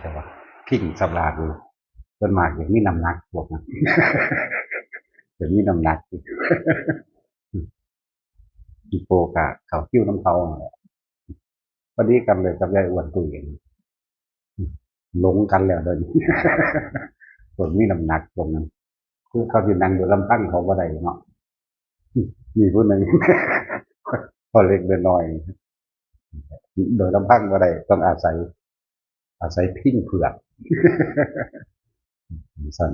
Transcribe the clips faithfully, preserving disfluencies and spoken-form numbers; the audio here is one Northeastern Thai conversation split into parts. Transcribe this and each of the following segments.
แต่ว่าพิ้งสำราญอยู่ ส่วนมากจะมีน้ำหนักพวกนั้น จะมีน้ำหนักอยู่ อีโปกะเขาคิ้วน้ำเขานั่นแหละ พอดีกันเลยกับยายอ้วนตู้เย็น หลงกันแล้วเดี๋ยวนี้ คนมีน้ำหนักตรงนั้น คือเขาสินั่งอยู่ลำพังเขาบ่ได้เนาะ มีผู้หนึ่ง พอเล็กเดินน้อย โดยลำพังบ่ได้ ต้องอาศัย อาศัยพิ้งเผือก สั่น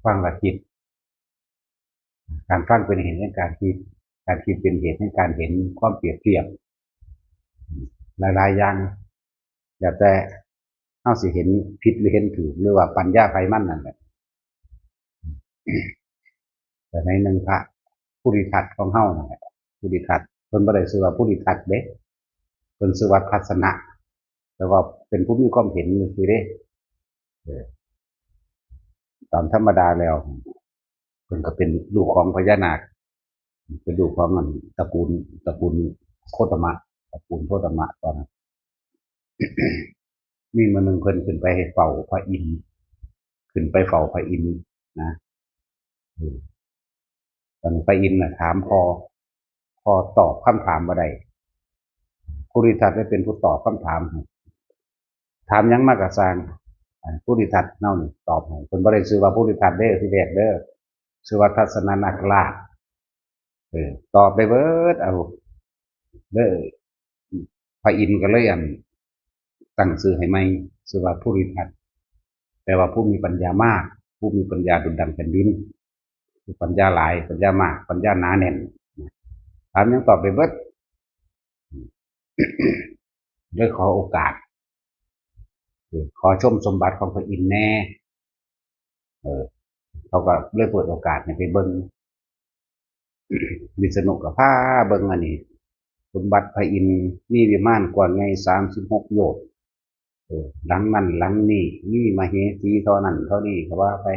ฟังและคิด การฟังเป็นเหตุแห่งการคิด การคิดเป็นเหตุแห่งการเห็น ความเปรียบเทียบ หลายๆอย่าง แล้วแต่เฮาสิเห็นผิดหรือเห็นถูก หรือว่าปัญญาไผมันนั่นแหละ แต่ในหนึ่งพระภูริทัตของเฮานั่นแหละ ภูริทัต เพิ่นบ่ได้ชื่อว่าภูริทัตเด้ เพิ่นชื่อว่าทัศนะ แต่ว่าเป็นผู้มีความเห็นซื่อๆเด้ เออ ตามธรรมดาแล้ว เพิ่นก็เป็นลูกของพญานาค เป็นลูกของอันตระกูล ตระกูลโคตมะ ตระกูลโคตมะตอนนั้น มีมื้อหนึ่งเพิ่นขึ้นไปเฝ้าพระอินทร์ ขึ้นไปเฝ้าพระอินทร์นะ เออ ตอนนี้พระอินทร์น่ะถามข้อ ข้อตอบคำถามบ่ได้ ภูริทัตได้เป็นผู้ตอบคำถามให้ ถามหยังมากะซ่าง อ่า ภูริทัตเฮานี่ตอบให้ เพิ่นบ่ได้ชื่อว่าภูริทัตเด้อ ทีแรกเด้อ ชื่อว่าทัศนนาคราช เออ ตอบไปเบิดเอา เด้อ พระอินทร์ก็เลยอัน ตั้งชื่อให้ใหม่ ชื่อว่าภูริทัต แปลว่าผู้มีปัญญามาก ผู้มีปัญญาดุจดังแผ่นดิน ปัญญาหลาย ปัญญามาก ปัญญาหนาแน่น ถามหยังตอบไปเบิด เลยขอโอกาส เออ ขอชมสมบัติของพระอินทร์แน่ เออ เขาก็เลยเปิดโอกาสให้ไปเบิ่ง วิษณุก็พาเบิ่งอันนี้ สมบัติพระอินทร์มีวิมานกว้างใหญ่สามสิบหกโยชน์ เออ หลังนั้นหลังนี้ มีมเหสีเท่านั้นเท่านี้ก็ว่าไป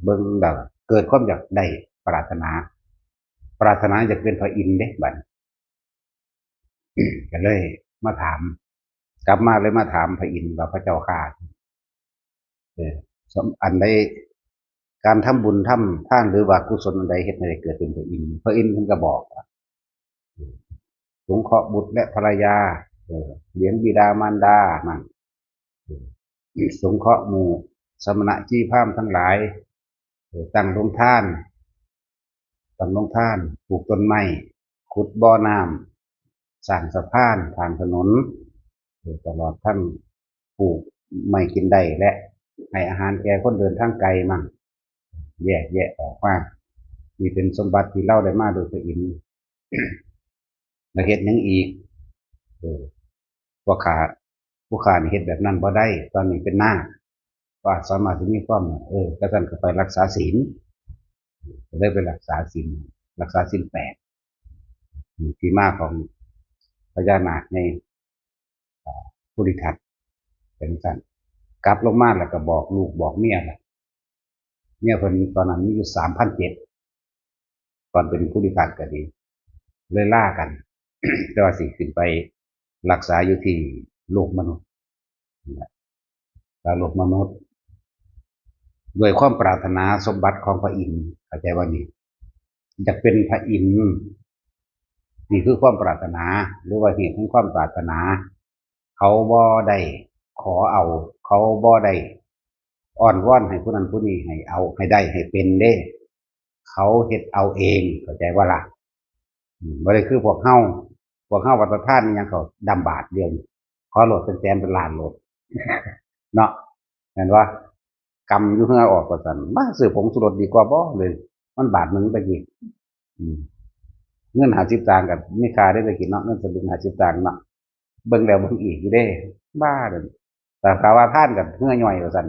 เบิ่งแล้วเกิดความอยากได้ ปรารถนา ปรารถนาอยากเป็นพระอินทร์เด้บัด ก็เลยมาถาม กลับมาเลยมาถามพระอินทร์ว่า พระเจ้าข้า เออ สม- อันใด การทำบุญทำทานหรือว่ากุศลอันใดเฮ็ดให้ได้เกิดเป็นพระอินทร์ พระอินทร์เพิ่นก็บอกว่า เออ สงเคราะห์บุตรและภรรยา เออ เลี้ยงบิดามารดามั่ง เออ สงเคราะห์หมู่สมณะชีพราหมณ์ทั้งหลาย เออ ตั้งโรงทาน ตั้งโรงทาน ปลูกต้นไม้ ขุดบ่อน้ำ สร้างสะพาน สร้างถนน เออ ตลอดทั้งปลูกไม้กินได้ และให้อาหารแก่คนเดินทางไกลมั่ง แยกแยะออกมา นี่เป็นสมบัติที่เราได้มาโดยพระอินทร์ แล้วเฮ็ดหยังอีก เออ พวกข้า พวกข้านี่เฮ็ดแบบนั้นบ่ได้ ตอนนี้เป็นนาค ว่าสามารถที่มีความ เออ ก็ท่านก็ไปรักษาศีล ก็ได้ไปรักษาศีล รักษาศีลแปด นี่ที่มาของพญานาคใน เอ่อ ภูริทัต เป็นจั่งซั้น กลับลงมาแล้วก็บอกลูกบอกเมียล่ะ เมียเพิ่นตอนนั้นมีอยู่สามพันเจ็ด ตอนเป็นภูริทัตก็ดี เลยลากัน แต่ว่าสิขึ้นไปรักษาอยู่ที่โลกมนุษย์นั่นแหละ แล้วโลกมนุษย์ ด้วยความปรารถนาสมบัติของพระอินทร์ เข้าใจว่านี่ อยากเป็นพระอินทร์ นี่คือความปรารถนา หรือว่าเหตุแห่งความปรารถนา เขาบ่ได้ขอเอา เขาบ่ได้อ้อนวอนให้ผู้นั้นผู้นี้ให้เอา ให้ได้ ให้เป็นเด้ เขาเฮ็ดเอาเอง เข้าใจบ่ล่ะ อืม บ่ได้คือพวกเฮา พวกเฮาว่าทานอิหยังเขาดำบาทเดียว ขอโลดเป็นแสนเป็นล้านโลด เนาะ แม่นบ่ กำอยู่เหงื่อออกว่าซั่น มาซื้อผงชูรสดีกว่าบ่เลย มันบาทหนึ่งตะกี้ อืม เงินห้าสิบสตางค์ก็มีค่าเด้ตะกี้เนาะ เงินสลึงห้าสิบสตางค์เนาะ เบิ่งแล้วเบิ่งอีกอยู่เด้ บ้าเด้อ แต่ถ้าว่าทานก็เหงื่อย่อยว่าซั่น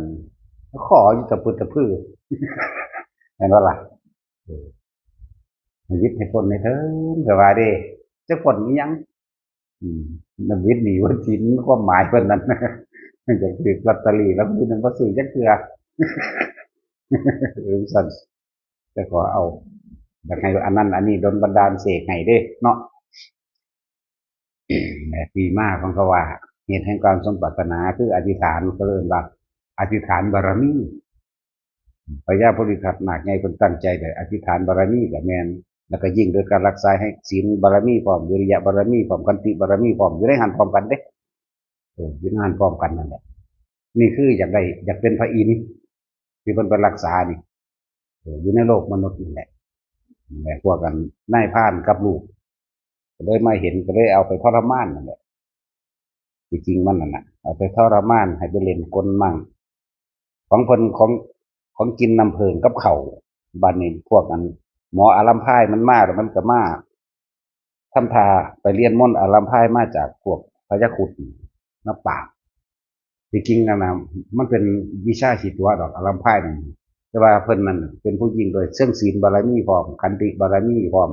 ขออยู่ตะพึดตะพือ แม่นบ่ล่ะ เออ ให้หวิดให้พ้นให้เถิง ก็ว่าเด้ จักพ้นอิหยัง อืม นำหวิดหนี้หวิดสิน ความหมายเพิ่นนั้น อยากถืกลอตเตอรี่แล้วผู้หนึ่งบ่ซื้อจักเทื่อ เออ ซั่น แต่ขอเอา อยากให้อันนั้นอันนี้ดลบันดาลเสกให้เด้เนาะ ที่มาของคำว่า เหตุแห่งความสมปรารถนาคืออธิษฐาน เขาเรียกว่าอธิษฐานบารมี พญาโพธิสัตว์นาคใหญ่เพิ่นตั้งใจได้อธิษฐานบารมีก็แม่น แล้วก็ยิ่งโดยการรักษาให้ศีลบารมีพร้อม วิริยะบารมีพร้อม ขันติบารมีพร้อม อยู่ในหั้นพร้อมกันเด้ เออ อยู่ในหั้นพร้อมกันนั่นแหละ นี่คืออยากได้ อยากเป็นพระอินทร์ที่เพิ่นไปรักษานี่ เออ อยู่ในโลกมนุษย์นี่แหละ นี่แหละ พวกกันนายพรานกับลูก ก็เลยมาเห็น ก็เลยเอาไปทรมานนั่นแหละ ที่จริงมันนั่นน่ะ เอาไปทรมานให้ไปเล่นกลมั่ง ของเพิ่นของ ของกินน้ำเพิ่งกับข้าว บัดนี้พวกนั้น หมออารัมพายมันมา แล้วมันก็มาทำท่าไปเรียนมนต์อารัมพายมาจากพวกพญาครุฑนี่มาปราบ ที่จริงนั่นน่ะ มันเป็นวิชาชีตัวดอกอารัมพายนี่ แต่ว่าเพิ่นนั่นเป็นผู้ยิ่งโดยเชิงศีลบารมีพร้อม ขันติบารมีพร้อม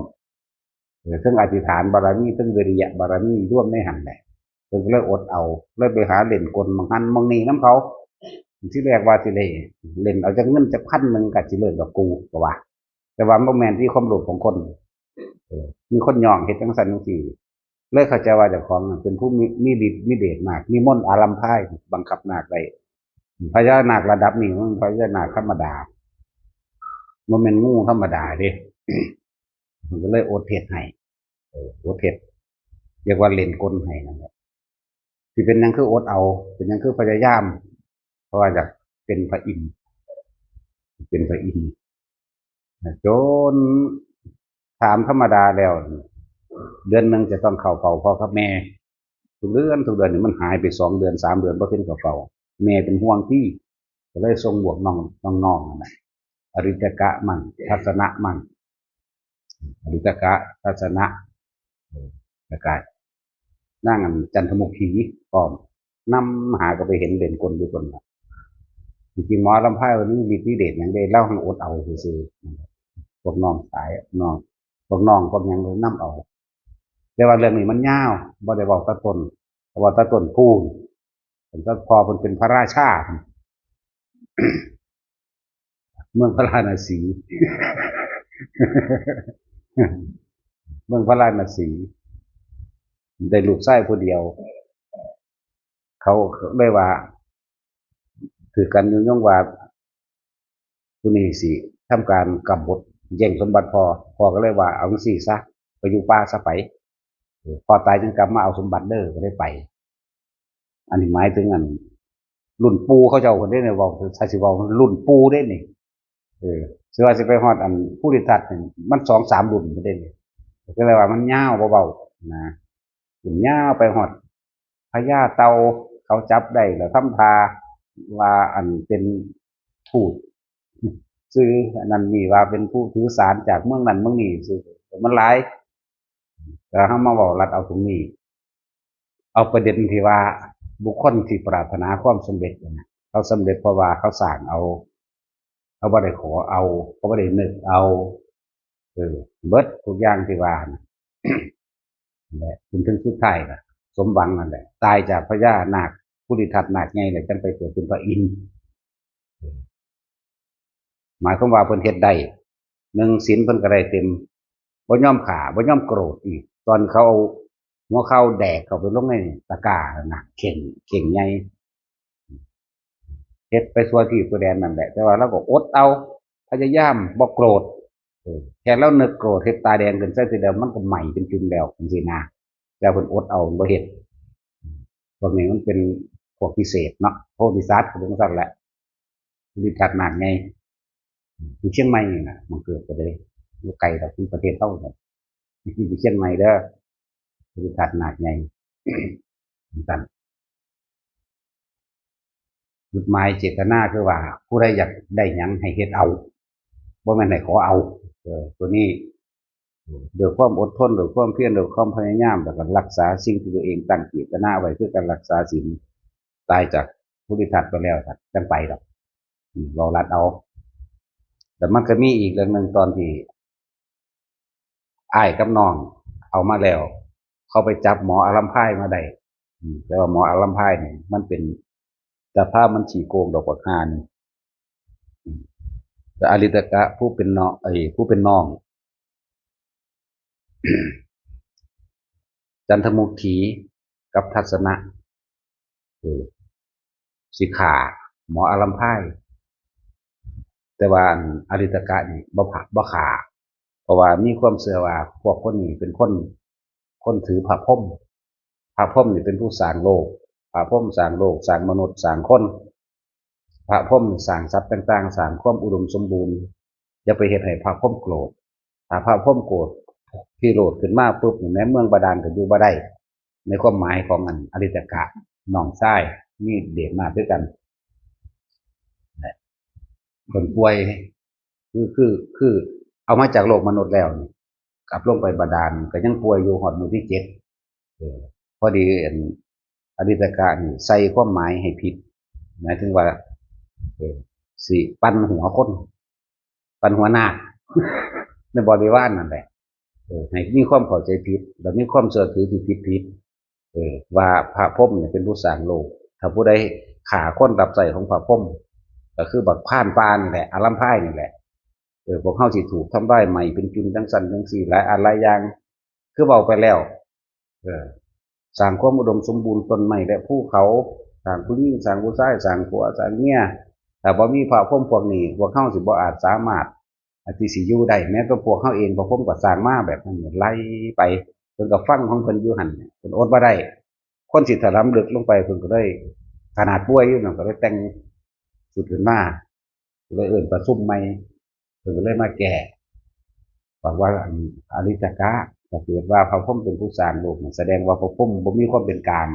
เออ เทิงอธิษฐานบารมี เทิงวิริยะบารมี รวมในหั้นแหละ เพิ่นก็เลยอดเอา เลยไปหาเล่นกลหม่องหั้นหม่องนี่นำเขา ทีแรกว่าสิได้เล่นเอาจักเงินจักพันหนึ่งก็สิเลิกดอกกูก็ว่า แต่ว่าบ่แม่นที่ความโลภของคน เออ มีคนย่องเฮ็ดจั่งซั้นจั่งซี้ เลยเข้าใจว่าเจ้าของน่ะเป็นผู้มี มีฤทธิ์มีเดชมาก มีมนต์อารัมพายบังคับนาคได้ พญานาคระดับนี้มันพญานาคธรรมดา บ่แม่นงูธรรมดาเด้ มันก็เลยอดเฮ็ดให้ เออ อดเฮ็ด เรียกว่าเล่นกลให้นั่นแหละ สิเป็นหยังคืออดเอา เป็นหยังคือพยายาม เพราะว่าอยากเป็นพระอินทร์ เป็นพระอินทร์ จนถามธรรมดาแล้ว เดือนหนึ่งจะต้องเข้าเฝ้าพ่อกับแม่ ทุกเดือน ทุกเดือนนี่มันหายไปสองเดือน สามเดือนบ่เห็นเข้าเฝ้า แม่เป็นห่วงติ ก็เลยส่งพวกน้อง น้องๆ นั่นน่ะ อริตกะมั่ง ทัศนะมั่ง อริตกะ ทัศนะ เออ แล้วก็นางอันจันทมุขีพร้อม นำหาก็ไปเห็นเล่นกลอยู่คนละ จริงๆ หมออารัมพายนี่มีฤทธิ์มีเดชหยังเด้ ลาวหั้นอดเอาซื่อๆ พวกน้องสาย น้อง พวกน้อง พวกหยังเลยนำเอา แต่ว่าเรื่องนี้มันยาว บ่ได้เว้าแต่ต้น เว้าแต่ต้นพู้น เพิ่นก็พอเพิ่นเป็นพระราชา เมืองพาราณสี เมืองพาราณสี ได้ลูกชายผู้เดียว เขาเลยว่า ถือกันยุยงว่า ผู้นี้สิทำการกบฏแย่งสมบัติพ่อ พ่อก็เลยว่า เอาจั่งซี้ซะ ไปอยู่ป่าซะไป เออ พ่อตายจึงกลับมาเอาสมบัติเด้อ ก็เลยไป อันนี้หมายถึงอัน รุ่นปู่เขาเจ้าคนเด้เนี่ย เว้า ถ้าสิเว้ารุ่นปู่เด้นี่ เออ สิว่าสิไปฮอดอันภูริทัตน์นี่ มันสองสามรุ่นพุ้นเด้นี่ ก็เลยว่ามันยาวบ่เว้านะ รุ่นยาวไปฮอดพญาเต่า เขาจับได้แล้วทำท่าว่าอันเป็นทูต ซื่ออันนั้นนี่ว่าเป็นผู้ถือสารจากเมืองนั้นเมืองนี้ซื่อ มันหลาย แต่เฮามาเว้าลัดเอาตรงนี้ เอาประเด็นที่ว่าบุคคลที่ปรารถนาความสำเร็จนะ เขาสำเร็จเพราะว่าเขาสร้างเอา เขาบ่ได้ขอเอา เขาบ่ได้นึกเอา เออ เบิดทุกอย่างที่ว่านะ นั่นแหละ จนถึงสุดท้ายน่ะ สมหวังนั่นแหละ ตายจากพญานาค ภูริทัตน์นาคใหญ่แล้ว จังไปเกิดเป็นพระอินทร์ หมายความว่าเพิ่นเฮ็ดได้ หนึ่งศีลเพิ่นก็ได้เต็ม บ่ยอมฆ่า บ่ยอมโกรธอีก ตอนเขาเอาหัวเข่าแดกเข้าไปลงในตะกร้าน่ะ เข่ง เข่งใหญ่ เฮ็ดไปทั่วที่ทั่วแดนนั่นแหละ แต่ว่าเราก็อดเอา พยายามบ่โกรธ เออ แค่เรานึกโกรธ เฮ็ดตาแดงขึ้นใส่ทีเดียว มันก็ไหม้เป็นจุ่มแล้วจั่งซี้นะ แต่เพิ่นอดเอาบ่เฮ็ด พวกนี้มันเป็นพวกพิเศษเนาะ โพธิสัตว์ก็เป็นจั่งซั้นแหละ ภูริทัตน์นาคใหญ่ อยู่เชียงใหม่นี่นะ มันเกิดก็ได้ อยู่ไกลดอก ที่ประเทศเฮาเนี่ย อยู่เชียงใหม่เด้อ ภูริทัตน์นาคใหญ่ จั่งซั้น จุดหมายเจตนาคือว่า ผู้ใดอยากได้หยังให้เฮ็ดเอา บ่แม่นให้ขอเอา เออ ตัวนี้ ด้วยความอดทน ด้วยความเพียร ด้วยความพยายาม แล้วก็รักษาสิ่งที่ตัวเองตั้งเจตนาไว้ คือการรักษาศีล ตายจากภูริทัตน์ไปแล้ว จั่งไปดอก อืม เว้าลัดเอา แต่มันก็มีอีกเรื่องหนึ่ง ตอนที่อ้ายกับน้องเอามาแล้ว เขาไปจับหมออารัมพายมาได้ อืม แต่ว่าหมออารัมพายนี่มันเป็น แต่พามันขี้โกงดอกบักห่านี่ อืม แต่อริตกะผู้เป็นน้อง ไอ้ผู้เป็นน้อง จันทมุขีกับทัศนะ เออ สิฆ่าหมออารัมพาย แต่ว่าอันอริตกะนี่บ่ผ่าบ่ฆ่า เพราะว่ามีความเชื่อว่าพวกคนนี้เป็นคน คนถือพระพรหม พระพรหมนี่เป็นผู้สร้างโลก พระพรหมสร้างโลก สร้างมนุษย์ สร้างคน พระพรหมสร้างสัตว์ต่างๆ สร้างความอุดมสมบูรณ์ อย่าไปเฮ็ดให้พระพรหมโกรธ ถ้าพระพรหมโกรธ พิโรธขึ้นมาปุ๊บนี่แม้เมืองบาดาลก็อยู่บ่ได้ ในความหมายของอันอริตกะ น้องชาย มีเดชมากด้วยกัน คนป่วย คือ คือ คือ เอามาจากโลกมนุษย์แล้วนี่ กลับลงไปบาดาลก็ยังป่วยอยู่ฮอดมื้อที่เจ็ด เออ พอดีอันอริตกะนี่ใส่ความหมายให้ผิด หมายถึงว่า เออ สิปั่นหัวคน ปั่นหัวนาค ในบริวารนั่นแหละ เออ ให้มีความเข้าใจผิด แล้วมีความเชื่อถือที่ผิดผิด เออ ว่าพระพรหมเนี่ยเป็นผู้สร้างโลก ถ้าผู้ใดฆ่าคนรับใช้ของพระพรหม ก็คือบักพรานป่านี่แหละ อารัมพายนี่แหละ เออ พวกเฮาสิถูกทำลายไหม้เป็นจุนจังซั่นจังซี่ หลายอันหลายอย่าง คือเว้าไปแล้ว เออ สร้างความอุดมสมบูรณ์ต้นไม้และภูเขา สร้างผู้หญิง สร้างผู้ชาย สร้างผัว สร้างเมีย ถ้าบ่มีพระพรหมพวกนี้ พวกเฮาสิบ่อาจสามารถ อาจสิอยู่ได้ แม้แต่พวกเฮาเอง พระพรหมก็สร้างมาแบบนั้น ไล่ไป เพิ่นก็ฟังของเพิ่นอยู่หั่น เพิ่นอดบ่ได้ คนสิถลำลึกลงไป เพิ่นก็เลย ขนาดป่วยอยู่นั่นก็เลยแต่งสุดขึ้นมา ก็เลยเอิ้นประชุมใหม่ เพิ่นก็เลยมาแก้ บอกว่าอันอริตกะ ถ้าเกิดว่าพระพรหมเป็นผู้สร้างโลกนี่ แสดงว่าพระพรหมบ่มีความเป็นกลาง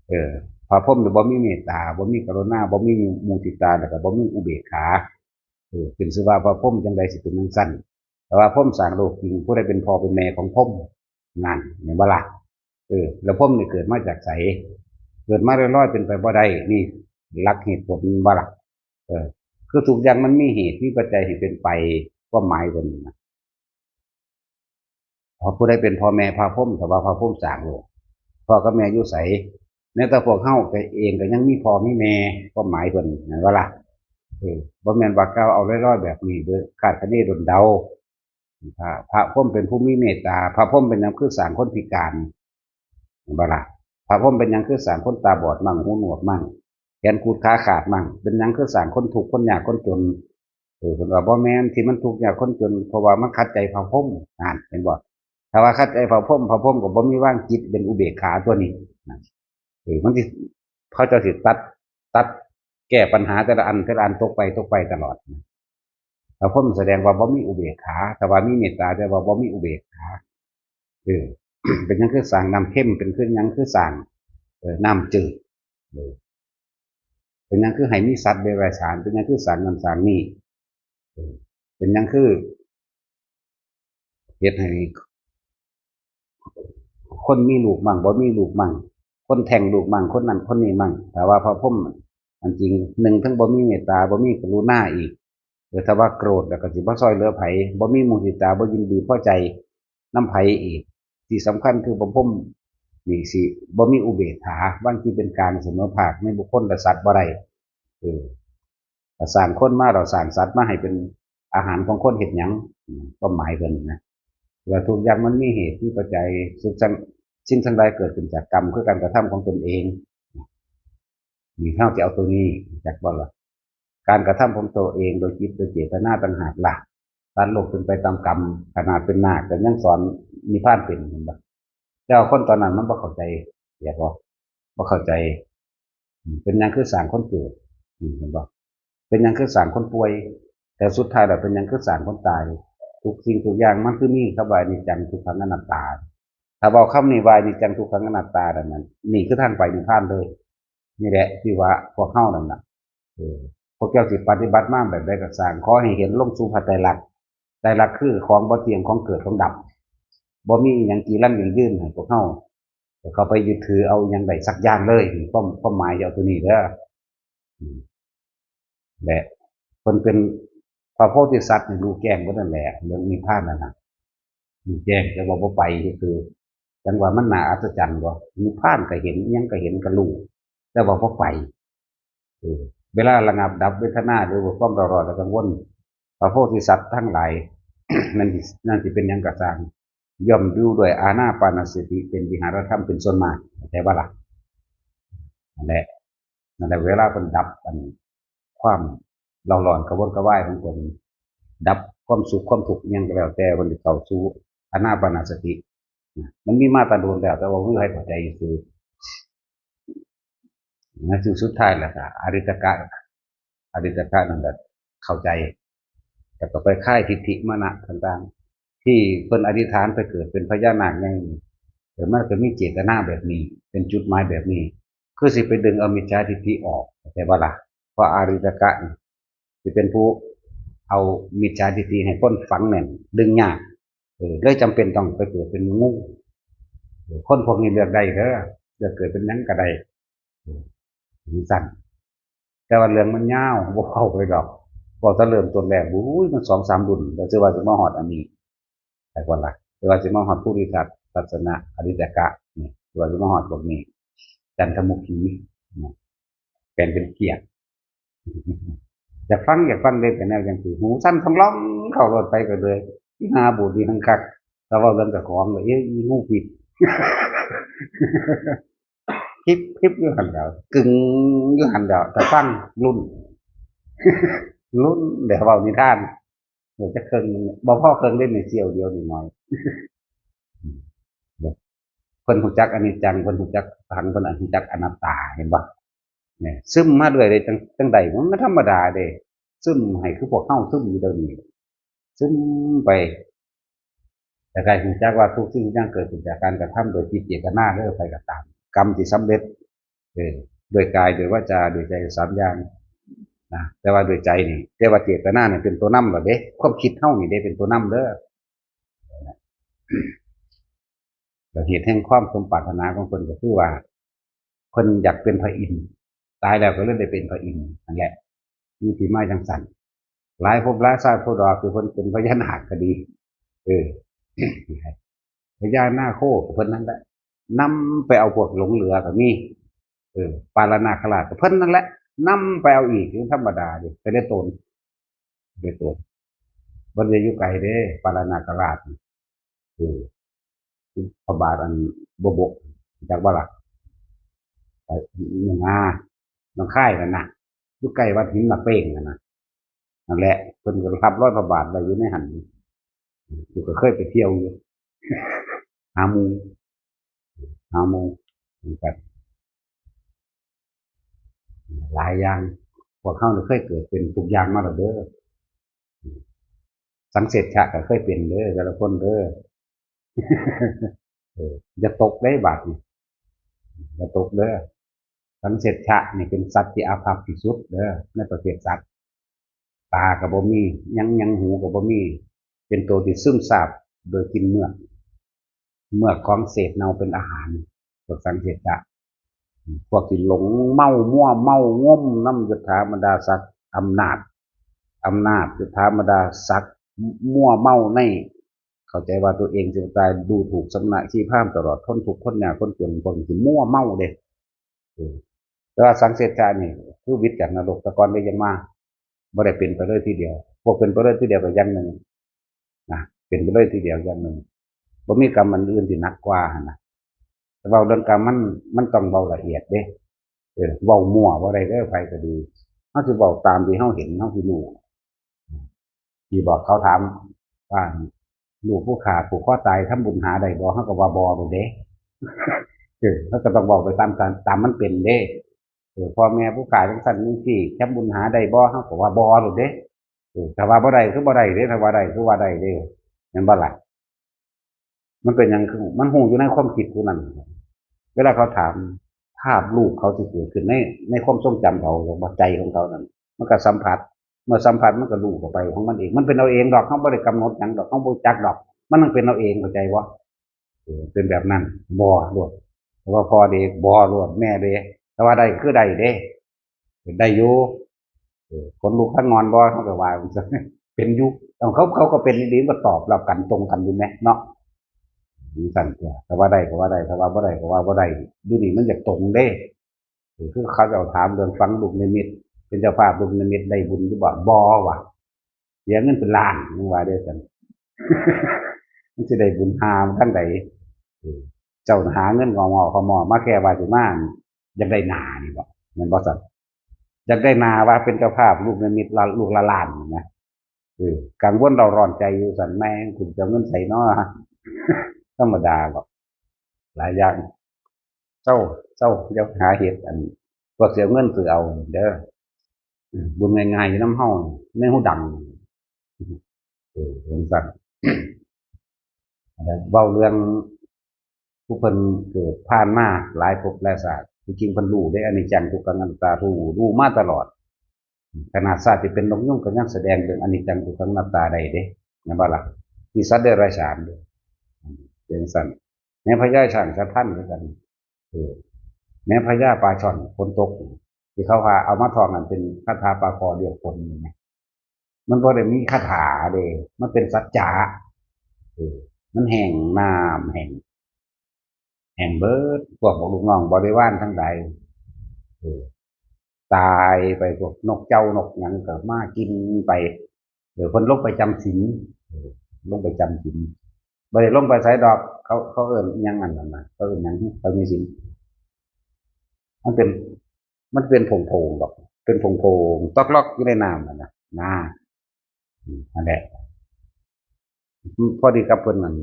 เออ พระพรหมนี่บ่มีเมตตา บ่มีกรุณา บ่มีมุทิตา แล้วก็บ่มีอุเบกขา เออ เป็นชื่อว่าพระพรหมจังใดสิเป็นจังซั่น แต่ว่าพรหมสร้างโลกจริง ผู้ใดเป็นพ่อเป็นแม่ของพรหม นั่น เห็นบ่ล่ะ เออ แล้วพรหมนี่เกิดมาจากไส เกิดมาลอยๆ เป็นไปบ่ได้ นี่หลักเหตุผลบ่ล่ะ เออ คือทุกอย่างมันมีเหตุ มีปัจจัยให้เป็นไป ความหมายเพิ่นนะ เพราะผู้ใดเป็นพ่อแม่พระพรหม แต่ว่าพระพรหมสร้างโลก พ่อกับแม่อยู่ไส แม้แต่พวกเฮาก็เองก็ยังมีพ่อมีแม่ ความหมายเพิ่นนั่นว่าล่ะ เออ บ่แม่นว่าก้าวเอาลอยๆ แบบนี้ โดยคาดคะเนดลเดา พระ พระพรหมเป็นผู้มีเมตตา พระพรหมเป็นหยังคือสร้างคนพิการ เห็นบ่ล่ะ พระพรหมเป็นหยังคือสร้างคนตาบอดมั่ง หูหนวกมั่ง แขนขูดขาขาดมั่ง เป็นหยังคือสร้างคนทุกข์คนยากคนจน เออ เพิ่นว่าบ่แม่น ที่มันทุกข์ยากคนจน เพราะว่ามันขัดใจพระพรหม นั่น เห็นบ่ ถ้าว่าขัดใจพระพรหม พระพรหมก็บ่มีวางจิตเป็นอุเบกขาตัวนี้ นั่น เออ มันสิ เขาเจ้าสิตัด ตัดแก้ปัญหาแต่ละอัน แต่ละอันตกไป ตกไปตลอด พระพรหมแสดงว่าบ่มีอุเบกขา แต่ว่ามีเมตตา แต่ว่าบ่มีอุเบกขา เออ เป็นหยังคือสร้างน้ำเค็ม เป็นคือหยังคือสร้าง เออ น้ำจืด เออ เป็นหยังคือให้มีสัตว์เดรัจฉาน เป็นหยังคือสร้างนั่นสร้างนี่ เออ เป็นหยังคือ เฮ็ดให้ คนมีลูกมั่ง บ่มีลูกมั่ง คนแท้งลูกมั่ง คนนั้นคนนี้มั่ง แต่ว่าพระพรหมอันจริง หนึ่ง ทั้งบ่มีเมตตา บ่มีกรุณาอีก เออ ถ้าว่าโกรธแล้วก็สิบ่ซอยเหลือไผ บ่มีมุทิตา บ่ยินดีพอใจนำไผอีก ที่สำคัญคือพระพรหมนี่สิบ่มีอุเบกขา วางจิตเป็นกลางเสมอภาคในบุคคลและสัตว์บ่ได้ เออ ถ้าสร้างคนมา เราสร้างสัตว์มาให้เป็นอาหารของคนเฮ็ดหยัง อืม ความหมายเพิ่นนะ ว่าทุกอย่างมันมีเหตุมีปัจจัย สิ่งทั้ง สิ่งทั้งหลายเกิดขึ้นจากกรรม คือการกระทำของตนเอง นี่เฮาสิเอาตัวนี้ จักบ่ล่ะ การกระทำของตัวเองโดยจิตโดยเจตนาต่างหากล่ะ ตัดโลกเป็นไปตามกรรม ขนาดเป็นนาคก็ยังสอนนิพพานเป็น เห็นบ่ แต่ว่าคนตอนนั้นมันบ่เข้าใจ อยากบ่ บ่เข้าใจ อืม เป็นหยังคือสร้างคนเกิด อืม เห็นบ่ เป็นหยังคือสร้างคนป่วย แต่สุดท้ายแล้วเป็นหยังคือสร้างคนตาย ทุกสิ่งทุกอย่างมันคือมีคำว่าอนิจจัง ทุกขัง อนัตตา ถ้าเว้าคำนี้ว่าอนิจจัง ทุกขัง อนัตตา นั่นน่ะ นี่คือทางไปนิพพานเลย นี่แหละที่ว่าพวกเฮานั่นน่ะ เออ พวกเจ้าสิปฏิบัติมาแบบใดก็ซ่าง ขอให้เห็นลงสู่พระไตรลักษณ์ ไตรลักษณ์คือของบ่เที่ยง ของเกิด ของดับ บ่มีอิหยังจีรังยั่งยืนให้พวกเฮาเข้าไปยึดถือเอาอิหยังใดสักอย่างเลย ความ ความหมายจะเอาตัวนี้เด้อ อืม และเพิ่นเป็นพระโพธิสัตว์นี่รู้แจ้งเบิดนั่นแหละ เรื่องนิพพานนั่นน่ะ รู้แจ้ง แต่ว่าบ่ไป ก็คือ จังว่ามันน่าอัศจรรย์บ่ นิพพานก็เห็น อิหยังก็เห็น ก็รู้ แต่ว่าบ่ไป เออ เวลาระงับดับเวทนา หรือว่าความร้อนรนและกังวล พระโพธิสัตว์ทั้งหลาย นั่นสิ นั่นสิเป็นหยังก็ซ่าง ย่อมอยู่ด้วยอานาปานสติเป็นวิหารธรรมเป็นส่วนมาก เข้าใจบ่ล่ะ? นั่นแหละ นั่นแหละ เวลาเพิ่นดับอันความเร่าร้อนกระวนกระวายของเพิ่น ดับความสุขความทุกข์อิหยังก็แล้วแต่ เพิ่นสิเข้าสู่อานาปานสตินะ มันมีมาแต่โดนแล้ว แต่ว่าบ่มีไผเข้าใจซื่อ นะ ซึ่งสุดท้ายแล้วก็อริตกะ อริตกะนั่นแหละเข้าใจ แล้วก็ไปคลายทิฏฐิมานะต่างๆ ที่เพิ่นอธิษฐานไปเกิดเป็นพญานาคไง เออ มันก็มีเจตนาแบบนี้ เป็นจุดหมายแบบนี้ คือสิไปดึงเอามิจฉาทิฏฐิออก เข้าใจบ่ล่ะ? เพราะอริตกะนี่สิเป็นผู้เอามิจฉาทิฏฐิให้คนฝังแน่น ดึงยาก เออ เลยจำเป็นต้องไปเกิดเป็นงู เออ คนพวกนี้เลือกได้เด้อ เลือกเกิดเป็นหยังก็ได้ เออ จั่งซั้น แต่ว่าเรื่องมันยาว บ่เข้าไปดอก เว้าแต่เริ่มต้นแรก โอ้ย มันสองสามรุ่น แล้วสิว่าสิมาฮอดอันนี้ แต่ก่อนล่ะ แต่ว่าสิมาฮอดภูริทัศน์ ทัศนะ อริตกะ นี่ แต่ว่าสิมาฮอดพวกนี้ จันทมุขี นี่ แปลงเป็นเขียด อยากฟัง อยากฟังเล่นแต่แนวจังซี่ หูสั่นทองร้องเข้าโลดไปก็เลย อีหาบูดอีหังคัก แต่ว่าเรื่องเจ้าของก็ เอ๊ะ อีงูพิษ พิบพิบอยู่หั่นแหล้ว กึ่งอยู่หั่นแหล้ว แต่ฟังรุ่น รุ่นเดี๋ยวเว้านิทาน เดี๋ยวจะเคิ่งหนึ่ง บ่พอเคิ่งเล่นในเสี่ยวเดียวนิดหน่อย เพิ่นรู้จักอนิจจัง เพิ่นรู้จักขัง เพิ่นรู้จักอนัตตา เห็นบ่? เนี่ย ซึมมาเรื่อยเลย จั่ง จั่งใด มันธรรมดาเด้ ซึมให้คือพวกเฮาซึมอยู่เดี๋ยวนี้ ซึมไป แต่ให้รู้จักว่าทุกสิ่งทุกอย่างเกิดขึ้นจากการกระทำโดยจิตเจตนาเด้อ ไผก็ตาม กรรมที่สำเร็จ เออ ด้วยกาย ด้วยวาจา ด้วยใจ สามอย่างนะ แต่ว่าด้วยใจนี่ แต่ว่าเจตนานี่เป็นตัวนำล่ะเด้ ความคิดเฮานี่เด้เป็นตัวนำเด้อ แล้วเหตุแห่งความสมปรารถนาของเพิ่นก็คือว่า เพิ่นอยากเป็นพระอินทร์ ตายแล้วก็เลยได้เป็นพระอินทร์นั่นแหละ มีที่มาจั่งซั้น หลายภพหลายชาติ ผู้ดอกคือเพิ่นเป็นพญานาคก็ดี เออ พญานาคโคก็เพิ่นนั่นแหละ นำไปเอาพวกหลงเหลือก็มี เออ ปาลนาคราชก็เพิ่นนั่นแหละ นำไปเอาอีก เป็นธรรมดาเด้ ไปได้ตน ไปได้ตน บ่ได้อยู่ไกลเด้ ปาลนาคราชนี่ เออ พระบาทอันบวบก จักบ่ล่ะ? ไปหยังนา หนองคายนั่นน่ะ อยู่ใกล้วัดหินหมากเป้งนั่นน่ะ นั่นแหละ เพิ่นก็รับรอยพระบาทไว้อยู่ในหั่น อยู่ก็เคยไปเที่ยวอยู่ หาหมู่ หาหมู่ เหมือนกัน หลายอย่าง พวกเฮานี่เคยเกิดเป็นทุกอย่างมาแล้วเด้อ สังเสชชะก็เคยเป็นเด้อ แต่ละคนเด้อ เออ อย่าตกเด้บาดนี้ อย่าตกเด้อ สังเสชชะนี่เป็นสัตว์ที่อาภัพที่สุดเด้อ ในประเภทสัตว์ ตาก็บ่มี ยัง ยังหูก็บ่มี เป็นตัวที่ซึมซาบโดยกินเมือก เมือกของเศษเน่าเป็นอาหาร พวกสังเสชชะ พวกที่หลงเมามัวเมางมนำยศถาบรรดาศักดิ์ อำนาจ อำนาจ ยศถาบรรดาศักดิ์ มัวเมาใน เข้าใจว่าตัวเองสิตาย ดูถูกสมณะชีพราหมณ์ตลอด ทนทุกข์ทนยากทนจน พวกนี้สิมัวเมาเด้ เออ แต่ว่าสังเสชชะนี่คือหวิดจากนรก แต่ก่อนได้ยังมา บ่ได้เป็นไปเลยทีเดียว พวกเป็นไปเลยทีเดียวก็อย่างหนึ่งนะ เป็นไปเลยทีเดียวอย่างหนึ่ง บ่มีกรรมอันอื่นที่หนักกว่าหั่นนะ แต่เว้าเรื่องกรรมมัน มันต้องเว้าละเอียดเด้ เออ เว้ามั่วบ่ได้เด้อ ไผก็ดี เฮาสิเว้าตามที่เฮาเห็น เฮาสิรู้ ที่บอกเขาถามว่า ลูกผู้ข้าผูกคอตายทำบุญหาได้บ่ เฮาก็ว่าบ่โลดเด้ เออ เฮาก็ต้องเว้าไปตามการ ตามมันเป็นเด้ เออ พ่อแม่ผู้ข้าจั่งซั้นจั่งซี้ ทำบุญหาได้บ่ เฮาก็ว่าบ่โลดเด้ เออ ถ้าว่าบ่ได้คือบ่ได้เด้ ถ้าว่าได้คือว่าได้เด้ แม่นบ่ล่ะ? มันเป็นหยังคือ มันฮู้อยู่ในความคิดผู้นั้น เวลาเขาถาม ภาพลูกเขาที่เกิดขึ้นใน ในความทรงจำเขา หรือว่าใจของเขานั่น มันก็สัมผัส เมื่อสัมผัสมันก็รู้เข้าไปของมันเอง มันเป็นเอาเองดอก เขาบ่ได้กำหนดหยังดอก เขาบ่จักดอก มันต้องเป็นเอาเอง เข้าใจบ่? เออ เป็นแบบนั้น บ่โลด แต่ว่าพ่อเด้ บ่โลด แม่เด้ แต่ว่าได้คือได้เด้ เป็นได้อยู่ เออ ขนลุกทั้งงอนบ่ เขาก็ว่า เป็นอยู่ เอา เขา เขาก็เป็นดี มันก็ตอบรับกันตรงกันอยู่แหมเนาะ จั่งซั้นตัว ถ้าว่าได้ก็ว่าได้ ถ้าว่าบ่ได้ก็ว่าบ่ได้ อยู่นี่มันอยากตรงเด้ เออ คือเขาเจ้าถามเรื่องฝังลูกนิมิต เป็นเจ้าภาพลูกนิมิตได้บุญหรือบ่ บ่ว่ะ เสียเงินเป็นล้าน ยังว่าเด้อกัน มันสิได้บุญหามันทางใด เออ เจ้าหาเงินงอๆ ขมอมาแค่ว่าสิมา อยากได้หน้านี่บ่ แม่นบ่ซั่น อยากได้หน้าว่าเป็นเจ้าภาพลูกนิมิตละ ลูกละล้านนี่นะ เออ กังวลเร่าร้อนใจอยู่ซั่น แม่ง คุณจะเอาเงินใสเนาะ ธรรมดาหรอก หลายอย่าง เจ้า เจ้า อย่าหาเฮ็ด อัน พวกสิเอาเงินซื้อเอาเด้อ อืม บุญง่ายๆ อยู่นำเฮา ในหูดัง เออ จั่งซั่น แล้วเว้าเรื่องผู้เพิ่นเกิดผ่านมาหลายภพหลายชาติ ที่จริงเพิ่นรู้เด้ อนิจจัง ทุกขัง อนัตตา รู้ รู้มาตลอด ขนาดชาติที่เป็นนกยูงก็ยังแสดงเรื่องอนิจจัง ทุกขัง อนัตตาได้เด้ แม่นบ่ล่ะ มีสัตว์เดรัจฉานเด้ เป็นซั่น แม้พญาช้างสายพันธุ์คือกัน เออ แม้พญาปลาช่อนฝนตก ที่เขาว่าเอามาท่องกันเป็นคาถาปลาคอเรียกฝนนี่นะ มันบ่ได้มีคาถาเด้ มันเป็นสัจจะ เออ มันแห้ง น้ำแห้ง แห้งเบิด พวกลูกน้องบริวารทั้งหลาย เออ ตายไป พวกนกเจ้านกหยังก็มากินไป เออ เพิ่นลงไปจำศีล เออ ลงไปจำศีล บ่ได้ลงไปไสดอก เขา เขาเอิ้นอิหยังอันนั้นน่ะ เขาเอิ้นหยัง เขามีศีล มันเป็น มันเป็นผงๆ ดอก เป็นผงๆ ต๊อกล็อกอยู่ในน้ำนั่นน่ะ นะ อืม นั่นแหละ พอดีกับเพิ่นนั่น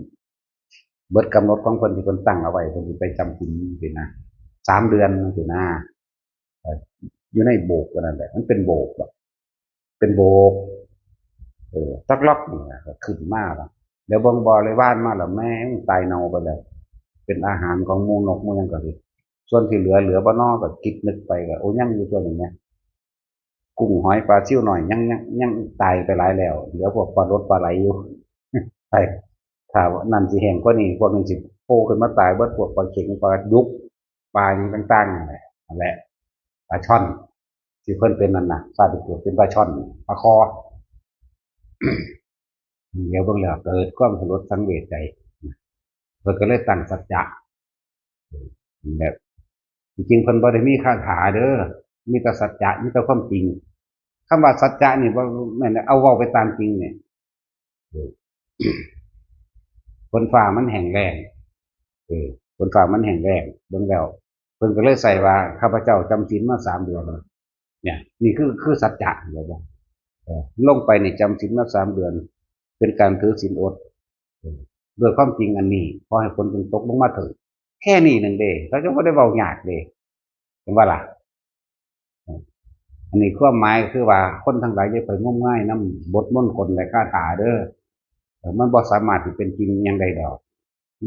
เบิดกำหนดของเพิ่นที่เพิ่นตั้งเอาไว้ เพิ่นสิไปจำศีลจั่งซี้นะ สามเดือนจั่งซี้นะ เอ่อ อยู่ในโบกนั่นแหละ มันเป็นโบกดอก เป็นโบก เออ ต๊อกล็อกนี่ล่ะ ก็ขึ้นมาล่ะ แล้วเบิ่งบริวารมาแล้ว แม่ง ตายเน่าไปแล้ว เป็นอาหารของหมู่นกหมู่หยังก็ดี ส่วนที่เหลือ เหลือบ่น้อ ก็คิดนึกไปก็ โอ้ ยังอยู่ตัวนี้นะ กุ้งหอยปลาซิวน้อย ยัง ยัง ยังตายไปหลายแล้ว เหลือพวกปลาหลดปลาไหลอยู่ ไป ถ้าว่านั่นสิแห้งกว่านี้ พวกนี้สิโผล่ขึ้นมาตายเบิด พวกปลาเข็ง ปลาดุก ปลาหยังต่างๆ นั่นแหละ นั่นแหละ ปลาช่อน ที่เพิ่นเป็นนั่นน่ะ ชาติเกิดเป็นปลาช่อน ปลาคอ เดี๋ยวเบิ่งแล้วเกิดความสลดสังเวชใจ เพิ่นก็เลยตั้งสัจจะ แบบ จริงๆ เพิ่นบ่ได้มีคาถาเด้อ มีแต่สัจจะ มีแต่ความจริง คำว่าสัจจะนี่บ่แม่นเอาเว้าไปตามจริงเนี่ย เออ ฝนฟ้ามันแห้งแล้ง เออ ฝนฟ้ามันแห้งแล้ง เบิ่งแล้ว เพิ่นก็เลยใส่ว่า ข้าพเจ้าจำศีลมาสามเดือน เนี่ย นี่คือ คือสัจจะ เห็นบ่ เออ ลงไปนี่จำศีลมาสามเดือน เป็นการถือศีลอด เออ ด้วยความจริงอันนี้ ขอให้ฝนจงตกลงมาเถิด แค่นี้หนึ่งเด้ เขาเจ้าบ่ได้เว้ายากเด้ เห็นบ่ล่ะ เออ อันนี้ความหมายคือว่า คนทั้งหลายอย่าไปงมงายนำบทมนต์คนและคาถาเด้อ เออ มันบ่สามารถสิเป็นจริงอิหยังได้ดอก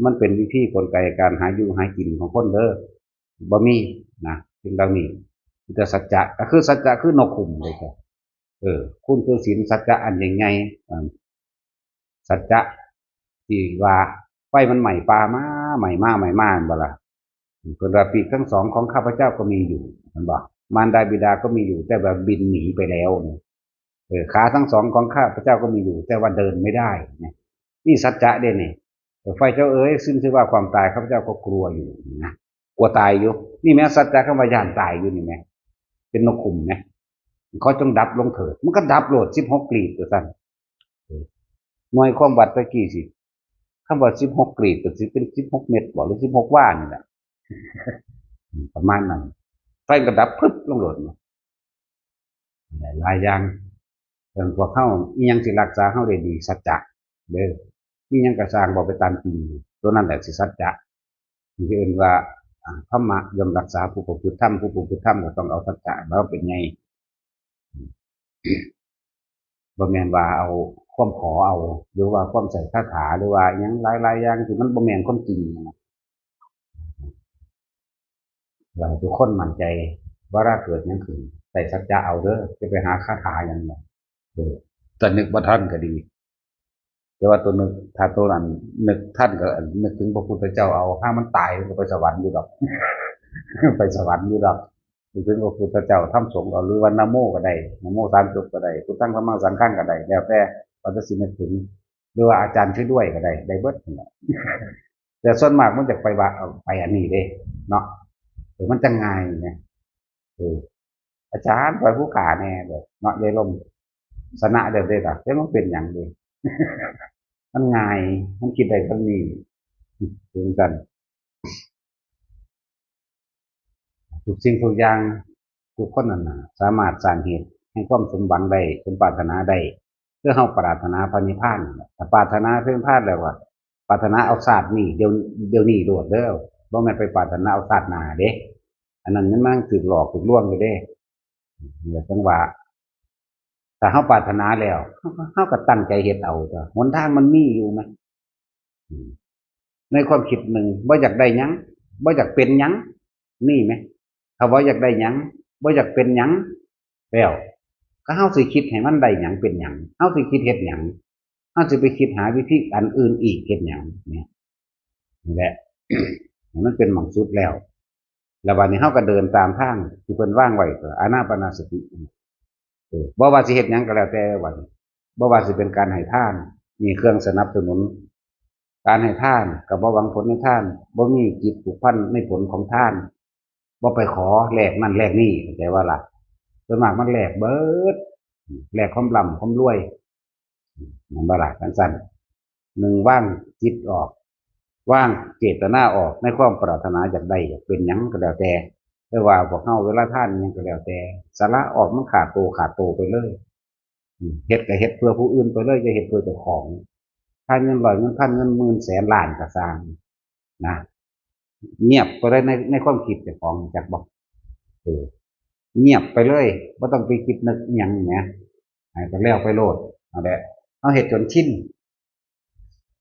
มันเป็นวิธีกลไกการหาอยู่หากินของคนเด้อ บ่มีนะ สิ่งเหล่านี้ มีแต่สัจจะ ก็คือสัจจะคือนกขุมเลยครับ เออ คุณคือศีลสัจจะอันยิ่งใหญ่ อ่า สัจจะที่ว่าไฟมันไหม้ป่ามา ไหม้มา ไหม้มา แม่นบ่ล่ะ เพิ่นว่าปีกทั้งสองของข้าพเจ้าก็มีอยู่ แม่นบ่ มารดาบิดาก็มีอยู่ แต่ว่าบินหนีไปแล้วเนี่ย เออ ขาทั้งสองของข้าพเจ้าก็มีอยู่ แต่ว่าเดินไม่ได้เนี่ย นี่สัจจะเด้นี่ เออ ไฟเจ้าเอ๋ย สิ้นชื่อว่าความตาย ข้าพเจ้าก็กลัวอยู่นะ กลัวตายอยู่ นี่แหมสัจจะคำว่าย้านตายอยู่นี่แหม เป็นนกขุมนะ ขอจงดับลงเถิด มันก็ดับโลด สิบหกกลีบว่าซั่น เออ หน่วยความวัดตะกี้สิ คำว่าสิบหกกลีบก็สิเป็นสิบหกเม็ดบ่ หรือสิบหกวานี่แหละ ประมาณนั้น ไฟก็ดับพึบลงโลด หลายอย่าง เรื่องพวกเฮา อิหยังสิรักษาเฮาได้ดี สัจจะเด้อ มีหยังก็สร้าง เว้าไปตามจริง ตัวนั้นแหละสิสัจจะ ที่เอิ้นว่า อ่า ธรรมะย่อมรักษาผู้ประพฤติธรรม ผู้ประพฤติธรรมก็ต้องเอาสัจจะมาเป็นใหญ่ บ่แม่นว่าเอาความขอเอา หรือว่าความใส่คาถา หรือว่าอิหยังหลายๆอย่างที่มันบ่แม่นความจริงนะ อยากให้ทุกคนมั่นใจ เวลาเกิดหยังขึ้น ใส่สัจจะเอาเด้อ อย่าไปหาคาถาหยังหรอก เออ ถ้านึกบ่ทันก็ดี แต่ว่าตัวนึก ถ้าตัวนั้นนึกทันก็นึกถึงพระพุทธเจ้าเอา ถ้ามันตายมันก็ไปสวรรค์อยู่ดอก ไปสวรรค์อยู่ดอก นึกถึงพระพุทธเจ้า ธรรมสงฆ์เอา หรือว่านะโมก็ได้ นะโมสามจบก็ได้ พุทธัง ธัมมัง สังฆังก็ได้ แล้วแต่ว่าจะสินึกถึง หรือว่าอาจารย์ช่วยด้วยก็ได้ ได้เบิดนั่นแหละ แต่ส่วนมากมันจะไปว่า เอาไปอันนี้เด้ เนาะ เออ มันจะง่ายไง เออ อาจารย์ ปล่อยผู้ขาแน่ แบบ เนาะ ยายลม ชนะเด้อเด้อล่ะ แต่มันเป็นหยังเด้ มันง่าย มันคิดได้เท่านี้ ถึงกัน ทุกสิ่งทุกอย่าง ทุกคนนั่นน่ะ สามารถสร้างเหตุแห่งความสมหวังได้ สมปรารถนาได้ คือเฮาปรารถนาพระนิพพานนั่นแหละ ถ้าปรารถนาพระนิพพานแล้วว่า ปรารถนาเอาชาตินี้ เดี๋ยว เดี๋ยวนี้โลดเด้อ บ่แม่นไปปรารถนาเอาชาติหน้าเด้ อันนั้นมันถืกหลอกถืกลวงอยู่เด้ เนี่ยจังว่า ถ้าเฮาปรารถนาแล้ว เฮาก็ เฮาก็ตั้งใจเฮ็ดเอา ตัวหนทางมันมีอยู่ไหม อืม ในความคิดหนึ่ง บ่อยากได้หยัง บ่อยากเป็นหยัง มีไหม ถ้าบ่อยากได้หยัง บ่อยากเป็นหยัง แล้ว ก็เฮาสิคิดให้มันได้หยังเป็นหยัง เฮาสิคิดเฮ็ดหยัง เฮาสิไปคิดหาวิธีอันอื่นอีกเฮ็ดหยัง เนี่ย นี่แหละ มันเป็นหม่องสุดแล้ว แล้วบัดนี้เฮาก็เดินตามทางที่เพิ่นวางไว้ ก็อานาปานสติ เออ บ่ว่าสิเฮ็ดหยังก็แล้วแต่ บัดนี้ บ่ว่าสิเป็นการให้ทาน มีเครื่องสนับสนุน การให้ทานก็บ่หวังผลในทาน บ่มีจิตผูกพันในผลของทาน บ่ไปขอแลกนั่นแลกนี่ เข้าใจว่าล่ะ ส่วนมากมันแลกเบิด แลกความร่ำความรวย แม่นบ่ล่ะ จั่งซั้น หนึ่ง วางจิตออก วางเจตนาออกในความปรารถนาอยากได้อยากเป็นหยังก็แล้วแต่ แต่ว่าพวกเฮาเวลาทานอิหยังก็แล้วแต่ สละออกมันขาดโตขาดโตไปเลย อืม เฮ็ดก็เฮ็ดเพื่อผู้อื่นไปเลย อย่าเฮ็ดเพื่อเจ้าของ ทานเงินร้อย เงินพัน เงินหมื่น แสน ล้านก็ซ่าง นะ เงียบไปเลยใน ในความคิดเจ้าของ จักบ่ เออ เงียบไปเลย บ่ต้องไปคิดนึกอิหยังแหม ให้ก็แล้วไปโลด นั่นแหละ เฮาเฮ็ดจนชิน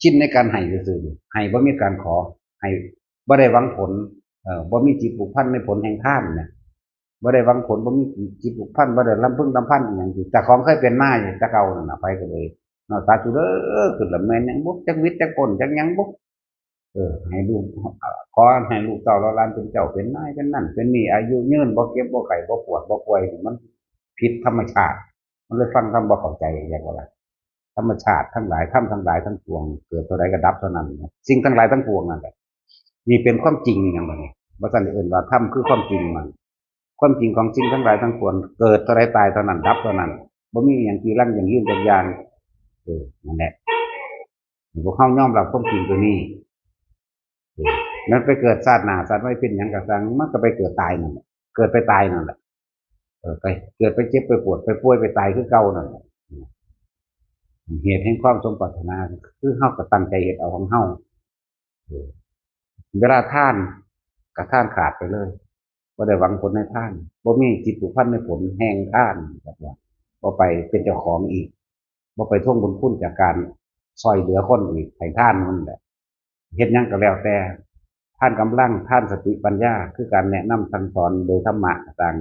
ชินในการให้ซื่อๆ ให้บ่มีการขอ ให้บ่ได้หวังผล เอ่อ บ่มีจิตผูกพันในผลแห่งทานเนี่ย บ่ได้หวังผล บ่มีจิตผูกพัน บ่ได้รำพึงรำพันอิหยัง เจ้าของเคยเป็นมาอยู่แต่เก่านั่นน่ะ ไปก็เลย เนาะ สาธุเด้อ ขึ้นละแม่นหยังบุ จักวิทย์จักพ้นจักหยังบุ เออ ให้ลูก ขอให้ลูกเต้าเหล่าหลานเป็นเจ้าเป็นนายเป็นนั่นเป็นนี่ อายุยืน บ่เจ็บบ่ไข้ บ่ปวดบ่ป่วย มันผิดธรรมชาติ มันเลยฟังธรรมบ่เข้าใจ เรียกว่าอะไร ธรรมชาติทั้งหลาย ธรรมทั้งหลายทั้งปวง เกิดเท่าใดก็ดับเท่านั้น สิ่งทั้งหลายทั้งปวงนั่นแหละ นี่เป็นความจริงอย่างบัดนี้ บ่ทันได้เอิ้นว่าธรรมคือความจริงมัน ความจริงของสิ่งทั้งหลายทั้งปวง เกิดเท่าใดตายเท่านั้น ดับเท่านั้น บ่มีอิหยังจีรังยั่งยืนจักอย่าง เออ นั่นแหละ พวกเฮายอมรับความจริงตัวนี้ เออ มันไปเกิดชาติหน้าชาติใหม่เป็นหยังก็ซ่าง มันก็ไปเกิดตายนั่นแหละ เกิดไปตายนั่นแหละ เออ ไปเกิดไปเจ็บไปปวดไปป่วยไปตายคือเก่านั่นแหละ เหตุแห่งความสมปรารถนา คือเฮาก็ตั้งใจเฮ็ดเอาของเฮา เออ เวลาทานก็ทานขาดไปเลย บ่ได้หวังผลในทาน บ่มีจิตผูกพันในผลแห่งทาน แบบว่า บ่ไปเป็นเจ้าของอีก บ่ไปทวงบุญคุณจากการซ่อยเหลือคนอีก ให้ทานนั่นแหละ เฮ็ดหยังก็แล้วแต่ ทานกำลัง ทานสติปัญญา คือการแนะนำสั่งสอนโดยธรรมะต่าง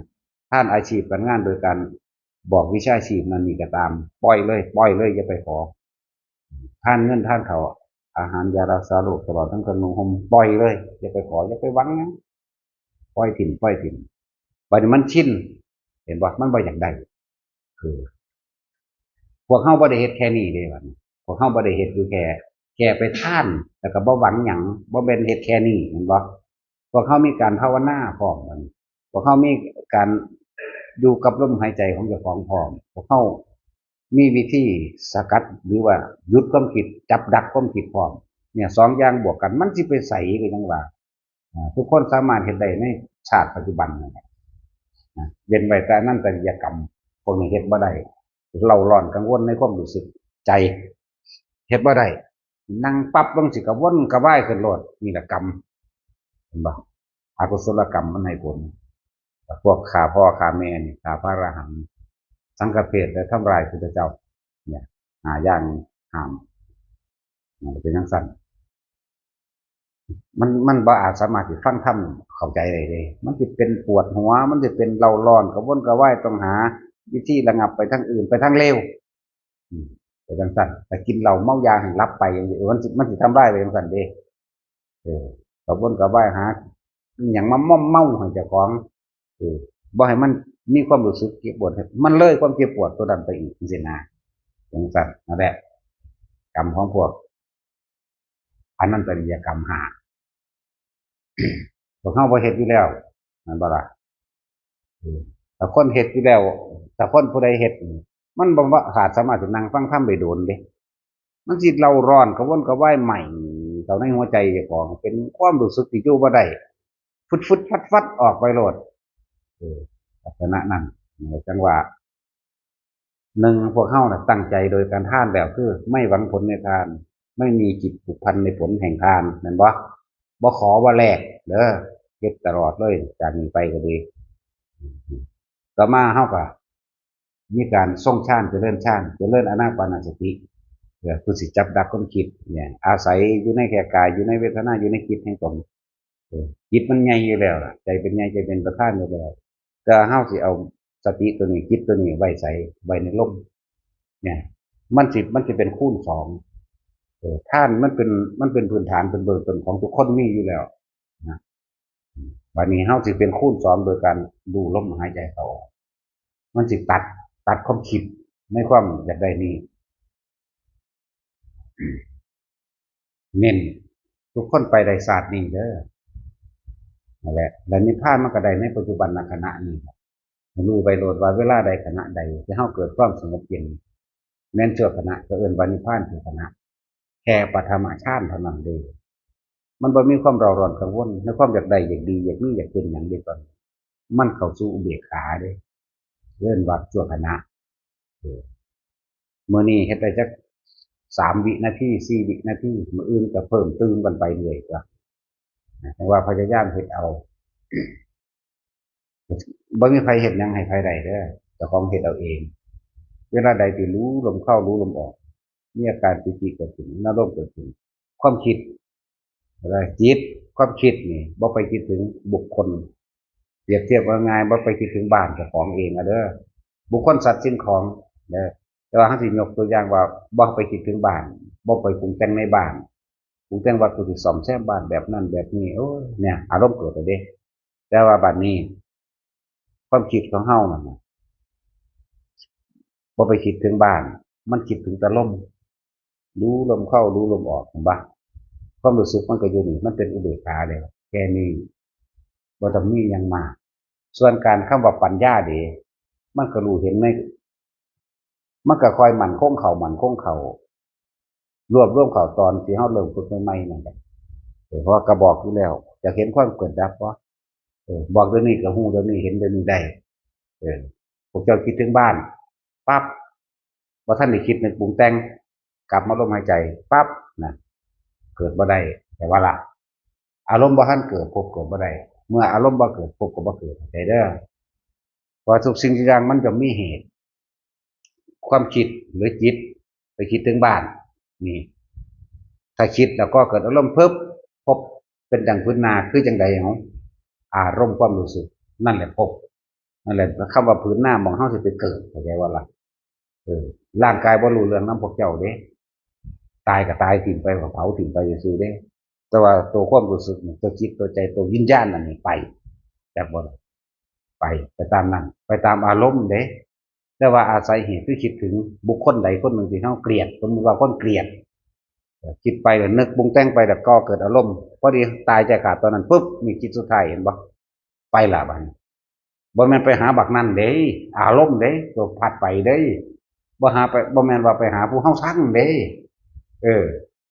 ทานอาชีพการงานโดยการบอกวิชาชีพนั่นนี่ก็ตาม ปล่อยเลย ปล่อยเลย อย่าไปขอ ทานเงินทานข้าว อาหารยารักษาโรค ตลอดทั้งเครื่องนุ่งห่ม ปล่อยเลย อย่าไปขอ อย่าไปหวังหยัง ปล่อยถิ่ม ปล่อยถิ่ม บัดนี้มันชิน เห็นบ่ มันบ่อยากได้ คือ พวกเฮาบ่ได้เฮ็ดแค่นี้เด้ บัดนี้ พวกเฮาบ่ได้เฮ็ดอยู่แค่ แค่ไปทาน แล้วก็บ่หวังหยัง บ่แม่นเฮ็ดแค่นี้ เห็นบ่ พวกเฮามีการภาวนาพร้อม บัดนี้ พวกเฮามีการอยู่กับลมหายใจของเจ้าของพร้อม พวกเฮามีวิธีสกัด หรือว่าหยุดความคิด จับดักความคิดพร้อม เนี่ย สองอย่างบวกกัน มันสิไปไสก็ยังว่า อ่า ทุกคนสามารถเฮ็ดได้ในชาติปัจจุบันนั่นแหละ นะ เว้นไว้แต่อนันตริยกรรม พวกนี้เฮ็ดบ่ได้ เร่าร้อนกังวลในความรู้สึกใจ เฮ็ดบ่ได้ นั่งปั๊บ บางสิกระวนกระวายขึ้นโลด นี่แหละกรรม เห็นบ่ อกุศลกรรมมันให้ผล พวกฆ่าพ่อฆ่าแม่นี่ ฆ่าพระอรหันต์ สังฆเพศ และทำลายพุทธเจ้า เนี่ย ห้าอย่างห้าม มันเป็นจั่งซั้น มัน มันบ่อาจสามารถสิฟังธรรมเข้าใจได้เลย มันสิเป็นปวดหัว มันสิเป็นเร่าร้อน กระวนกระวาย ต้องหาวิธีระงับไปทางอื่น ไปทางเลว อืม ไปจั่งซั้น ไปกินเหล้าเมายาให้หลับไปจั่งซี้ เออ มันสิ มันสิทำลายไปจั่งซั้นเด้ เออ กระวนกระวายหาอิหยังมาม่อมเมาให้เจ้าของ เออ บ่ให้มันมีความรู้สึกเจ็บปวด มันเลยความเจ็บปวดตัวนั้นไปอีกจั่งซี้นะ จั่งซั้น นั่นแหละ กรรมของพวกอนันตริยกรรมห้า พวกเฮาบ่เฮ็ดอยู่แล้ว แม่นบ่ล่ะ เออ ถ้าคนเฮ็ดอยู่แล้ว ถ้าคนผู้ใดเฮ็ด มันบ่ว่าอาจสามารถสินั่งฟังธรรมได้โดนเด้ มันสิเร่าร้อนกระวนกระวายใหม่เข้าในหัวใจเจ้าของ เป็นความรู้สึกที่อยู่บ่ได้ ฟึดฟึดฟัดฟัดออกไปโลด เออ ลักษณะนั้น จังว่า หนึ่ง พวกเฮาน่ะตั้งใจโดยการทานแล้ว คือไม่หวังผลในทาน ไม่มีจิตผูกพันในผลแห่งทาน แม่นบ่ บ่ขอบ่แลกเด้อ เฮ็ดตลอดเลย จากนี้ไปก็ดี ต่อมาเฮาก็มีการทรงฌาน เจริญฌาน เจริญอานาปานสติ เพื่อเพื่อสิจับดักความคิดเนี่ย อาศัยอยู่ในแค่กาย อยู่ในเวทนา อยู่ในจิตแห่งตน เออ จิตมันใหญ่อยู่แล้วล่ะ ใจเป็นใหญ่ ใจเป็นประธานอยู่แล้ว แต่เฮาสิเอาสติตัวนี้ จิตตัวนี้ไว้ใส ไว้ในลม เนี่ย มันสิ มันสิเป็นคูณสอง เออ ทานมันเป็น มันเป็นพื้นฐาน เป็นเบื้องต้นของทุกคนมีอยู่แล้วนะ บัดนี้เฮาสิเป็นคูณสองโดยการดูลมหายใจเข้าออก มันสิตัด ตัดความคิดในความอยากได้นี้ เน้น ทุกคนไปได้ชาตินี้เด้อ นั่นแหละ และนิพพานมันก็ได้ในปัจจุบันขณะนี้ ให้รู้ไว้โลดว่าเวลาใดขณะใดที่เฮาเกิดความสงบเย็น แม้นชั่วขณะก็เอิ้นว่านิพพานชั่วขณะ แค่ปฐมฌานเท่านั้นเด้อ มันบ่มีความเร่าร้อนกังวล ในความอยากได้ อยากดี อยากมี อยากเป็นหยังเด้ตอนนี้ มันเข้าสู่อุเบกขาเด้ เอิ้นว่าชั่วขณะ เออ มื้อนี้เฮ็ดได้จักสามวินาที สี่วินาที มื้ออื่นก็เพิ่มเติมกันไปเรื่อยจ้ะ แต่ว่าพยายามเฮ็ดเอา บ่มีไผเฮ็ดหยังให้ไผได้เด้อ เจ้าของเฮ็ดเอาเอง เวลาใดที่รู้ลมเข้า รู้ลมออก มีอาการปีติเกิดขึ้น อารมณ์เกิดขึ้น ความคิด แล้วจิต ความคิดนี่ บ่ไปคิดถึงบุคคล เปรียบเทียบว่าง่าย บ่ไปคิดถึงบ้านเจ้าของเองอะเด้อ บุคคลสัตว์สิ่งของเด้อ แต่ว่าเฮาสิยกตัวอย่างว่า บ่ไปคิดถึงบ้าน บ่ไปปรุงแต่งในบ้าน ปรุงแต่งว่ากูสิซ่อมแซมบ้านแบบนั้นแบบนี้ โอ้ย เนี่ย อารมณ์เกิดแล้วเด้ แต่ว่าบัดนี้ ความคิดของเฮานั่นน่ะ บ่ไปคิดถึงบ้าน มันคิดถึงแต่ลม รู้ลมเข้า รู้ลมออก เห็นปะ ความรู้สึกมันก็อยู่นี่ มันเป็นอุเบกขาแล้ว แค่นี้ บ่ต้องมีหยังมาก ส่วนการคำว่าปัญญาเด้ มันก็รู้เห็นใน มันก็ค่อยมั่นคงเข้า มั่นคงเข้า รวบรวมเข้าตอนที่เฮาเริ่มฝึกใหม่ๆนั่นแหละ เออ เพราะว่าก็บอกอยู่แล้ว อยากเห็นความเกิดดับบ่ เออ บอกเดี๋ยวนี้ก็ฮู้เดี๋ยวนี้ เห็นเดี๋ยวนี้ได้ เออ พวกเจ้าคิดถึงบ้าน ปั๊บ บ่ทันได้คิดนึกปรุงแต่ง กลับมาลมหายใจ ปั๊บ นะ เกิดบ่ได้ แต่ว่าละ อารมณ์บ่ทันเกิด ภพเกิดบ่ได้ เมื่ออารมณ์บ่เกิด ภพก็บ่เกิด เข้าใจเด้อ เพราะทุกสิ่งทุกอย่างมันจะมีเหตุ ความคิดหรือจิตไปคิดถึงบ้าน นี่ ถ้าคิดแล้วก็เกิดอารมณ์ปุ๊บ ภพเป็นดังพื้นนา คือจังใด๋ เอา อารมณ์ความรู้สึก นั่นแหละภพ นั่นแหละ คำว่าพื้นนาหม่องเฮาสิไปเกิด เข้าใจบ่ล่ะ เออ ร่างกายบ่รู้เรื่องนำพวกเจ้าเด้ ตายก็ตายถิ่มไป ก็เผาถิ่มไปซื่อๆเด้ แต่ว่าตัวความรู้สึกนี่ ตัวจิต ตัวใจ ตัววิญญาณอันนี้ไป จักบ่ล่ะ ไป ไปตามนั้น ไปตามอารมณ์เด้ แต่ว่าอาศัยเหตุคือคิดถึงบุคคลใดคนหนึ่งที่เฮาเกลียด สมมุติว่าคนเกลียด เออ คิดไปแล้วนึกปรุงแต่งไปแล้วก่อเกิดอารมณ์ พอดีตายใจขาดตอนนั้นปุ๊บ นี่จิตสุดท้าย เห็นบ่ ไปละบัดนี้ บ่แม่นไปหาบักนั่นเด้ อารมณ์เด้ ตัวพัดไปเด้ บ่หาไป บ่แม่นว่าไปหาผู้เฮาซังเด้ เออ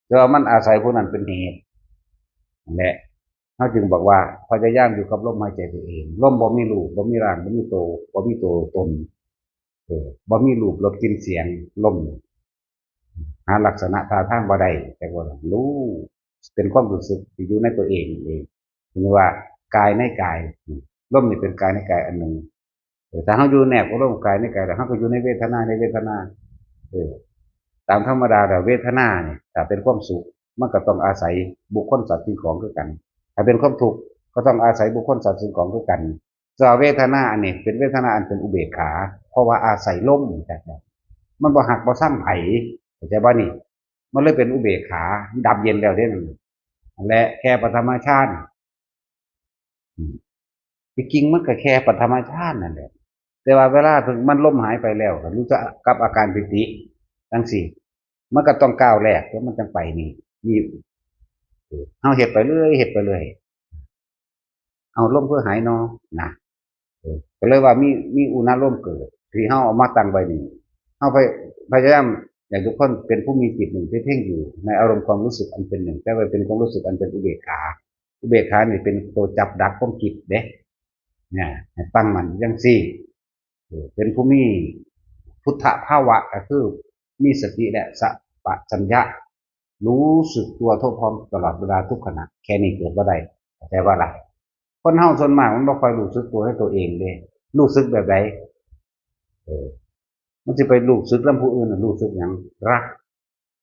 แต่ว่ามันอาศัยผู้นั้นเป็นเหตุ นั่นแหละ เฮาจึงบอกว่าพยายามอยู่กับลมหายใจตัวเอง ลมบ่มีรูป บ่มีร่าง บ่มีโต บ่มีตัวตน เออ บ่มีรูป รส กลิ่น เสียง ลม หาลักษณะท่าทางบ่ได้ แต่ว่ารู้ เป็นความรู้สึกที่อยู่ในตัวเองเอง เรียกว่ากายในกาย ลมนี่เป็นกายในกายอันหนึ่ง เออ ถ้าเฮาอยู่แนบกับลมกายในกายแล้ว เฮาก็อยู่ในเวทนาในเวทนา เออ ตามธรรมดาแล้วเวทนาเนี่ย ถ้าเป็นความสุข มันก็ต้องอาศัยบุคคลสัตว์สิ่งของคือกัน ถ้าเป็นความทุกข์ ก็ต้องอาศัยบุคคลสัตว์สิ่งของคือกัน แต่ว่าเวทนาอันนี้เป็นเวทนาอันเป็นอุเบกขา เพราะว่าอาศัยลม มันบ่ฮักบ่ซังไผ เข้าใจบ่นี่ มันเลยเป็นอุเบกขา ดับเย็นแล้วเด้นั่น และแค่ปฐมฌาน อืม ที่จริงมันก็แค่ปฐมฌานนั่นแหละ แต่ว่าเวลาถึงมันลมหายไปแล้ว ก็รู้จักกับอาการปีติจั่งซี้ มันก็ต้องก้าวแรก แล้วมันจั่งไปนี่ นี่ เออ เฮาเฮ็ดไปเรื่อย เฮ็ดไปเรื่อย เอาลมคือหายหนอ นะ เออ ก็เลยว่ามี มีอุณาโลมเกิด ที่เฮาเอามาตั้งไว้นี่ เฮาพย- พยายาม อยากทุกคนเป็นผู้มีจิตหนึ่งที่เพ่งอยู่ในอารมณ์ความรู้สึกอันเป็นหนึ่ง แต่ว่าเป็นความรู้สึกอันเป็นอุเบกขา อุเบกขานี่เป็นตัวจับดักความคิดเด้ เนี่ย ให้ตั้งมั่นจังซี่ เออ เป็นผู้มีพุทธภาวะ ก็คือมีสติและสัพพัญญะ รู้สึกตัวทั่วพร้อมตลอดเวลาทุกขณะ แค่นี้เกิดบ่ได้ เข้าใจบ่ล่ะ คนเฮาส่วนมากมันบ่ค่อยรู้สึกตัวให้ตัวเองเด้ รู้สึกแบบใด เออ มันสิไปรู้สึกนำผู้อื่นน่ะ รู้สึกหยัง รัก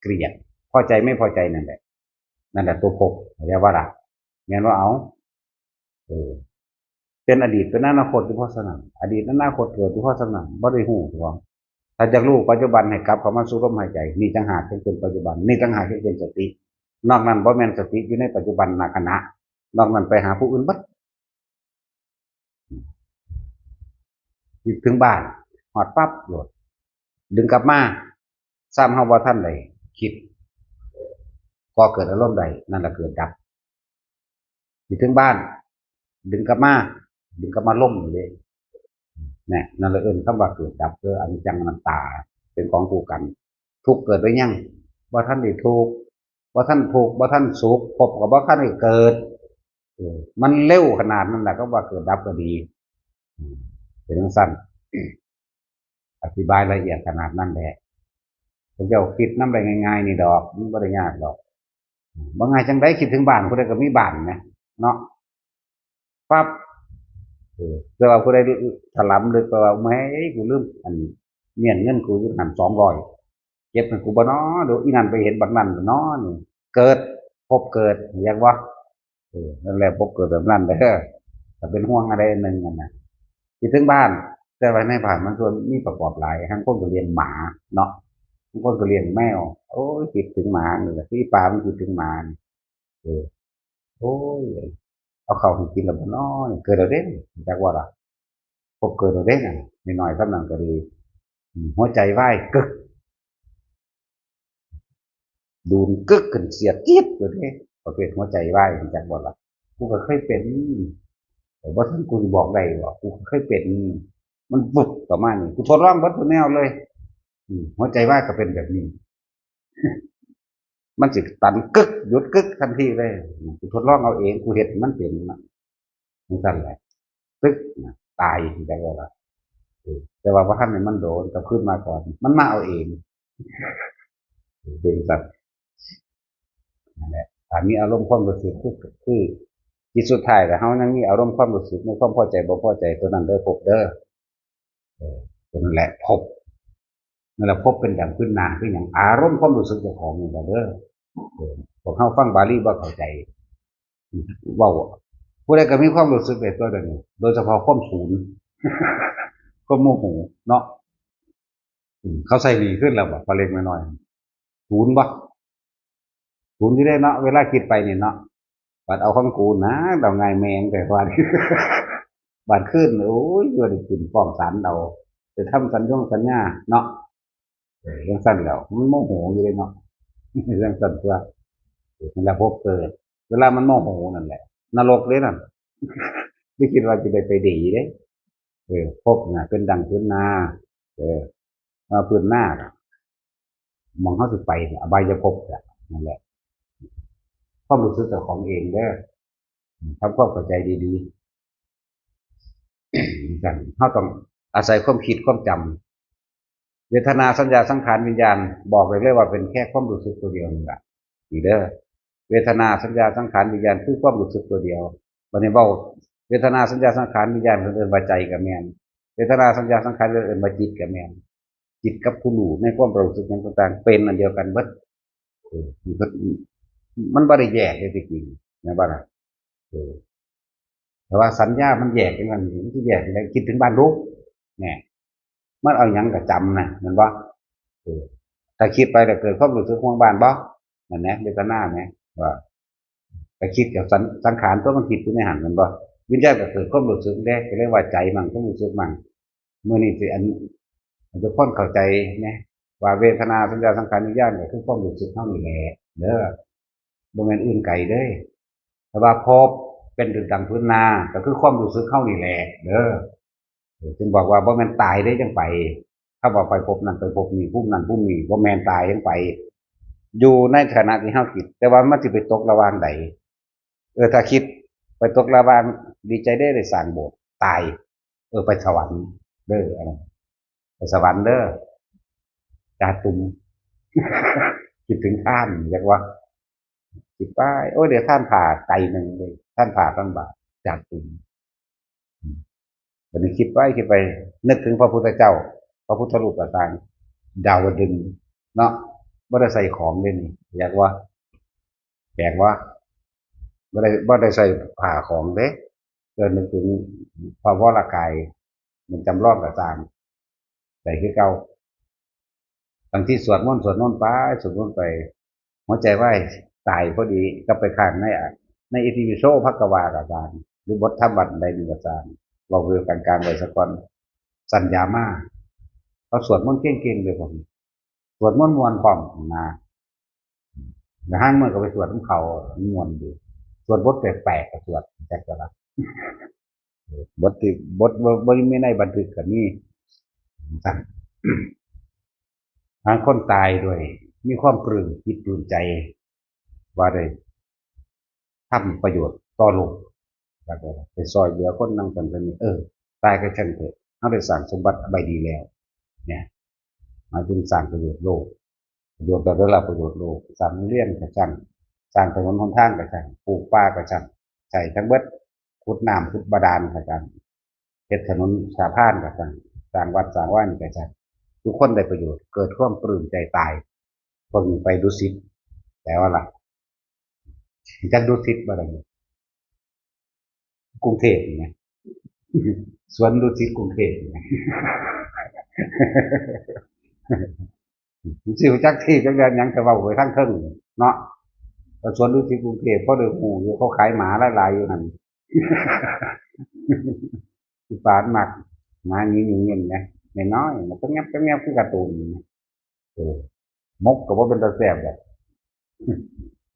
เกลียด พอใจไม่พอใจนั่นแหละ นั่นแหละตัวภพ เข้าใจบ่ล่ะ แม่นบ่ เอา เออ เป็นอดีตเป็นอนาคตอยู่พอส่ำนั้น อดีตอนาคตเกิดอยู่พอส่ำนั้น บ่ได้ฮู้หรอก ถ้าอยากรู้ปัจจุบันให้กลับเข้ามาสู่ลมหายใจ นี่ต่างหากจึงเป็นปัจจุบัน นี่ต่างหากจึงเป็นสติ นอกนั้นบ่แม่นสติอยู่ในปัจจุบันขณะ นอกนั้นไปหาผู้อื่นเบิด คิดถึงบ้าน ฮอดปั๊บโลด ดึงกลับมา ซ้ำเฮาบ่ทันได้คิด ก่อเกิดอารมณ์ได้ นั่นล่ะเกิดดับ คิดถึงบ้าน ดึงกลับมา ดึงกลับมาลมนี่เด้ เนี่ย นั่นล่ะเอิ้นคำว่าเกิดดับ คืออนิจจังอนัตตา เป็นของคู่กัน ทุกข์เกิดหรือยัง บ่ทันได้ทุกข์ บ่ทันทุกข์ บ่ทันสุข ภพก็บ่ทันได้เกิด เออ มันเร็วขนาดนั้นแหละ ก็ว่าเกิดดับก็ดี อืม เป็นจั่งซั้น อธิบายละเอียดขนาดนั้นแหละ พวกเจ้าคิดนำได้ง่ายๆนี่ดอก มันบ่ได้ยากดอก อืม บ่ง่ายจั่งใด คิดถึงบ้าน ผู้ใดก็มีบ้านนะ เนาะ ปั๊บ เออ แต่ว่าผู้ใดถลำลึกไปว่า แหม กูลืม อัน เมียนเงินกูอยู่หั่นสองร้อย เก็บให้กูบ่น้อ เดี๋ยวอีนั่นไปเห็นบักนั่นน้อ นี่ เกิด ภพเกิด เรียกว่า เออ นั่นแหละ ภพเกิดแบบนั้นเด้อ ถ้าเป็นห่วงอะไรอันหนึ่งนั่นนะ คิดถึงบ้าน แต่ว่าในบ้านมันส่วนมีประกอบหลาย บางคนก็เลี้ยงหมาเนาะ บางคนก็เลี้ยงแมว โอ้ย คิดถึงหมานี่แหละ ที่ปลามันคิดถึงหมานี่ เออ โอ้ย เอาข้าวให้กินแล้วบ่น้อ เกิดแล้วเด้ จักว่าล่ะ ภพเกิดแล้วเด้ น้อยๆ ส่ำนั้นก็ดี อืม หัวใจวายกึก ดูนกึกขึ้นเสียดจี๊ดเลยเด้ ประเภทหัวใจวาย จักบ่ล่ะ กูก็เคยเป็น แต่บ่ทันกูสิบอกได้หรอก กูก็เคยเป็น มันปุ๊บเข้ามานี่ กูทดลองเบิดทุกแนวเลย อืม หัวใจวายก็เป็นแบบนี้ มันสิตันกึก หยุดกึกทันทีเลย อืม กูทดลองเอาเอง กูเฮ็ดมันเป็นนะ จั่งซั้นแหละ ตึกนะ ตาย จั่งใด๋ล่ะ เออ แต่ว่าบ่ทันให้มันโดน กลับคืนมาก่อน มันมาเอาเอง เป็นจั่งซั้น นั่นแหละ ถ้ามีอารมณ์ความรู้สึก คือ คือ จิตสุดท้ายแล้ว เฮายังมีอารมณ์ความรู้สึกในความพอใจบ่พอใจ ตัวนั้นเด้อ ภพเด้อ เออ ตัวนั้นแหละ ภพ นั่นแหละ ภพเป็นดั่งพื้นนา คือหยัง อารมณ์ความรู้สึกเจ้าของนี่แหละเด้อ เออ พวกเฮาฟังบาลีบ่เข้าใจ เว้า ผู้ใดก็มีความรู้สึกได้ตัวเดียวนี้ โดยเฉพาะความศูนย์ ความโมโหเนาะ อืม เขาใส่หนีขึ้นแล้วบ่ พอเล็กน้อย ศูนย์บ่ ศูนย์อยู่เด้เนาะ เวลาคิดไปนี่เนาะ บัดเอาของกูนะ เอาง่ายแม่งแต่ว่า บัดขึ้น โอ้ย อยู่ได้ขึ้นฟ้องศาลเอา ไปทำสัญญงสัญญาเนาะ เออ จั่งซั้นแหล้ว มันโมโหอยู่เด้เนาะ จั่งซั้นตัว เออ นั่นแหละภพเกิด เวลามันโมโหนั่นแหละ นรกเด้นั่น บ่คิดว่าสิได้ไปดีเด้ เออ ภพน่ะ เป็นดั่งพื้นนา เออ ว่าพื้นนาน่ะ หม่องเฮาสิไปน่ะ อบายภพน่ะ นั่นแหละ ความรู้สึกเจ้าของเองเด้อ ทำความเข้าใจดีๆ จั่งซั้น เฮาต้องอาศัยความคิดความจำ เวทนา สัญญา สังขาร วิญญาณ บอกได้เลยว่าเป็นแค่ความรู้สึกตัวเดียวนี่ล่ะ นี่เด้อ เวทนา สัญญา สังขาร วิญญาณ คือความรู้สึกตัวเดียว บัดนี้เว้า เวทนา สัญญา สังขาร วิญญาณ เพิ่นเอิ้นว่าใจก็แม่น เวทนา สัญญา สังขาร เอิ้นว่าจิตก็แม่น จิตกับผู้รู้ในความรู้สึกหยังต่างๆ เป็นอันเดียวกันเบิด เออ มันก็ มันบ่ได้แยกเลยที่จริง แม่นบ่ล่ะ เออ แต่ว่าสัญญามันแยกจั่งซั้น มันสิแยกจั่งใด๋ คิดถึงบ้านลูก แหน่ มันเอาหยังก็จำนะ แม่นบ่ เออ ถ้าคิดไปแล้วเกิดความรู้สึกห่วงบ้านบ่ นั่นแหละ เวทนาแหม ว่า ก็คิดกับสัง สังขารตัวมันคิดอยู่ในหั่น แม่นบ่ วิญญาณก็เกิดความรู้สึกเด้ ก็เลยว่าใจมั่ง ความรู้สึกมั่ง มื้อนี้สิอัน ให้ทุกคนเข้าใจนะ ว่าเวทนา สัญญา สังขาร วิญญาณ ก็คือความรู้สึกเฮานี่แหละ เด้อ บ่แม่นอื่นไกลเด้ แต่ว่าภพเป็นดั่งพื้นนา ก็คือความรู้สึกเฮานี่แหละ เด้อ เออ จึงบอกว่าบ่แม่นตายเด้จั่งไป คำว่าไปภพนั้นไปภพนี้ ภูมินั้นภูมินี้ บ่แม่นตายจั่งไป อยู่ในขณะที่เฮาคิด แต่ว่ามันสิไปตกระหว่างใด เออ ถ้าคิดไปตกระหว่างดีใจเด้ได้สร้างโบสถ์ ตาย เออ ไปสวรรค์เด้อ อันนั้น ไปสวรรค์เด้อ จ่าตุ่ม คิดถึงทาน อยากว่า คิดไป โอ้ย เดี๋ยวทานผ้าไตรหนึ่งเลย ทานผ้าตักบาตร จ่าตุ่ม อืม บัดนี้คิดไปคิดไป นึกถึงพระพุทธเจ้า พระพุทธรูปต่างๆ ดาวดึงส์เนาะ บ่ได้ใส่ของเด้นี่ อยากว่า แปลกว่า บ่ได้ บ่ได้ใส่ผ้าของเด้ เออ นึกถึงพระวรกาย มันจำลองกะซ่าง ใส่คือเก่า บางทีสวดมนต์ สวดมนต์ไป สวดมนต์ไป หัวใจวายตายพอดี ก็ไปค้างในอะ ในอิติปิโสภะคะวากะซ่าง หรือบทธรรมบทใดนี่กะซ่าง เว้าเรื่องกลางๆ ไว้ซะก่อน สัญญามา เขาสวดมนต์เก่งๆ เลยผม สวดมนต์ม่วนพร้อมนะ แล้วห่างมื้อก็ไปสวดของเขา ม่วนดี สวดบทแปลกๆ ก็สวด จักจะละ บทที่ บทบ่ บ่มีในบันทึกก็มี ซั่น บางคนตายด้วย มีความปลื้มจิตปลื้มใจ ว่าได้ทำประโยชน์ต่อโลก แล้วก็ไปซอยเหลือคนนั่งกันนี่ เออ ตายก็ช่างเถอะ เราได้สร้างสมบัติใบดีแล้ว เนี่ย หมายถึงสร้างประโยชน์โลก ประโยชน์แบบได้รับประโยชน์โลก สร้างโรงเรียนก็ช่าง สร้างถนนหนทางก็ช่าง ปลูกป่าก็ช่าง ใช้ทั้งเบิด ขุดน้ำขุดบาดาลก็ช่าง เฮ็ดถนนสะพานก็ช่าง สร้างวัดสร้างวานี่ก็ช่าง ทุกคนได้ประโยชน์ เกิดความปลื้มใจตาย พวกนี้ไปดุสิต แต่ว่าล่ะ จักดุสิตบ่ได้ กรุงเทพฯนี่ไง สวนดุสิตกรุงเทพฯนี่ไง สิรู้จักที่จักแดนหยัง แต่ว่าไปทางเทิงเนาะ แต่สวนดุสิตกรุงเทพฯ เพราะได้ฮู้อยู่ เขาขายหมาหลายๆ อยู่นั่น อีสานมัก หมาหยิ่งๆ เงี้ยนะ น้อยๆ มันก็แงบๆ คือการ์ตูนนี่นะ เออ หมกก็บ่เป็นตาแซ่บดอก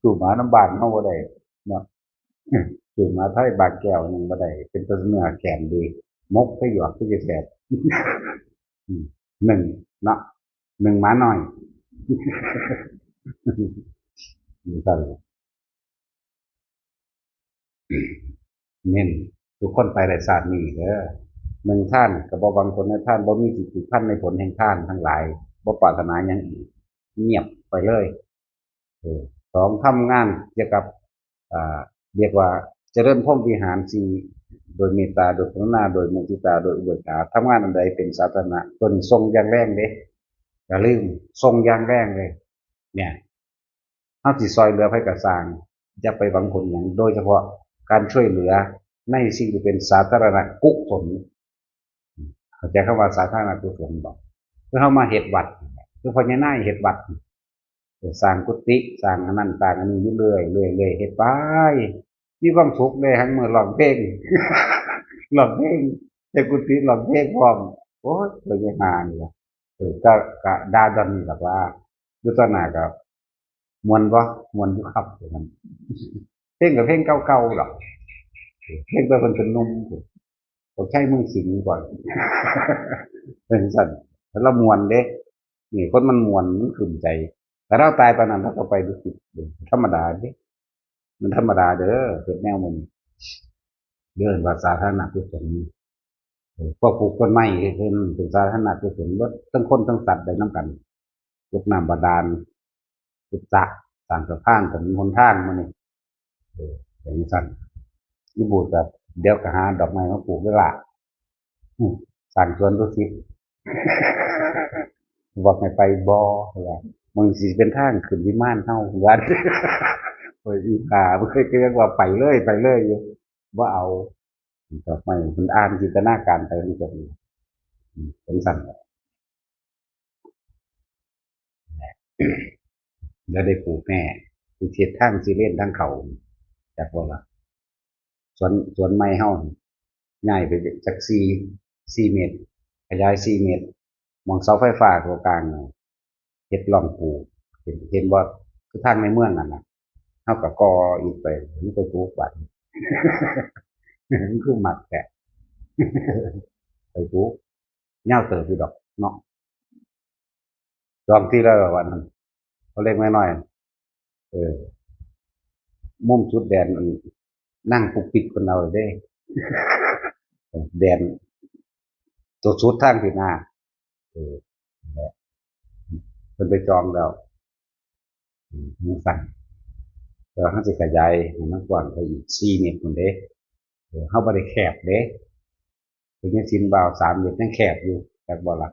สู้หมานำบ้านเฮาบ่ได้เนาะ สู้หมาไทยบางแก้วยังบ่ได้ เป็นตาเนื้อแข็งดี หมกไปหยอดคือสิแซ่บ อืม หนึ่งเนาะ หนึ่งหมาน้อย จั่งซั้น เน้นทุกคนไปได้ชาตินี้เด้อ หนึ่ง ทานก็บ่หวังผลในทาน บ่มีจิตผูกพันในผลแห่งทานทั้งหลาย บ่ปรารถนาหยังอีก เงียบไปเลย เออ สอง ทำงานเกี่ยวกับ อ่า เรียกว่าเจริญพรหมวิหารสี่ โดยเมตตา โดยกรุณา โดยมุทิตา โดยอุเบกขา ทำงานอันใดเป็นสาธารณะ ตัวนี้ส่งอย่างแรงเด้ อย่าลืม ส่งอย่างแรงเลย เนี่ย เฮาสิซอยเหลือไผก็ซ่าง อย่าไปหวังผลหยัง โดยเฉพาะการช่วยเหลือในสิ่งที่เป็นสาธารณกุศล เข้าใจคำว่าสาธารณกุศลบ่ คือเฮามาเฮ็ดวัด คือพ่อใหญ่นายเฮ็ดวัด สร้างกุฏิ สร้างอันนั้น สร้างอันนี้อยู่เรื่อย เรื่อย เรื่อย เฮ็ดไป มีความสุขเด้ หั้งมื้อร้องเพลง ร้องเพลง แต่กุฏิร้องเพลงพร้อม โอ๊ย พ่อใหญ่นายนี่ล่ะ เออ ก็ ก็ด่าดอนนี่ล่ะว่า อยู่ต่อหน้าก็ ม่วนบ่ ม่วนอยู่ครับ ว่าซั่น เพลงก็เพลงเก่าๆ ดอก เพลงแต่เพิ่นเป็นหนุ่มพุ้น พวกชัยเมืองสิงห์ก่อน เป็นซั่น แล้วม่วนเด้ นี่คนมันม่วน มันกลุ้มใจ แต่ลาวตายปานนั้นลาวก็ไปดุสิต ธรรมดาเด้ มันธรรมดาเด้อ เฮ็ดแนวหมู่นี้ เอิ้นว่าสาธารณกุศล เออ พวกปลูกต้นไม้เฮ็ดให้มันเป็นสาธารณกุศลเบิด ทั้งคนทั้งสัตว์ได้นำกัน ขุดน้ำบาดาล ขุดสระ สร้างสะพาน ถนนหนทางมานี่ เออ เป็นจั่งซั้น อีบูดก็เดี๋ยวก็หาดอกไม้มาปลูกเด้อล่ะ อืม สร้างสวนดุสิต บอกให้ไปบ่ ว่า มันสิเป็นทางขึ้นวิมานเฮา ว่า โอ้ย อีห่า มันเคยเรียกว่าไปเลย ไปเลยอยู่ บ่เอา ดอกไม้ มันอ่านจินตนาการไปมันก็ดี อืม เป็นจั่งซั้น เดี๋ยวได้ปลูกแน่ อุทิศทางสิเลนทางเขา จักว่าล่ะ สวน สวนไม้เฮานี่ ย้ายไปจักสี่ สี่เมตร ขยายสี่เมตร หม่องเสาไฟฟ้าตัวกลางน่ะ เฮ็ดร่องปลูก เห็น เห็นบ่ คือทางในเมืองนั่นน่ะ เฮาก็ก่ออิฐไป มันไปปลูกบัด มันคือมักแท้ ไปปลูก ยาวเติบอยู่ดอกเนาะ จองที่แล้ววันนั้น เขาเล็กน้อยๆ เออ มุมสุดแดนนั่งปุกปิกคนเอาเลยเด้ แดน ตัวสุดทางที่หน้า เออ นั่นแหละ เพิ่นไปจองแล้ว อืม จั่งซั้น แต่ว่าเราสิขยายให้มันกว้างไปอีกสี่เมตรพุ้นเด้ เออ เราบ่ได้แคบเด้ เป็นยังสินวาวสามเมตรยังแคบอยู่ จักบ่ล่ะ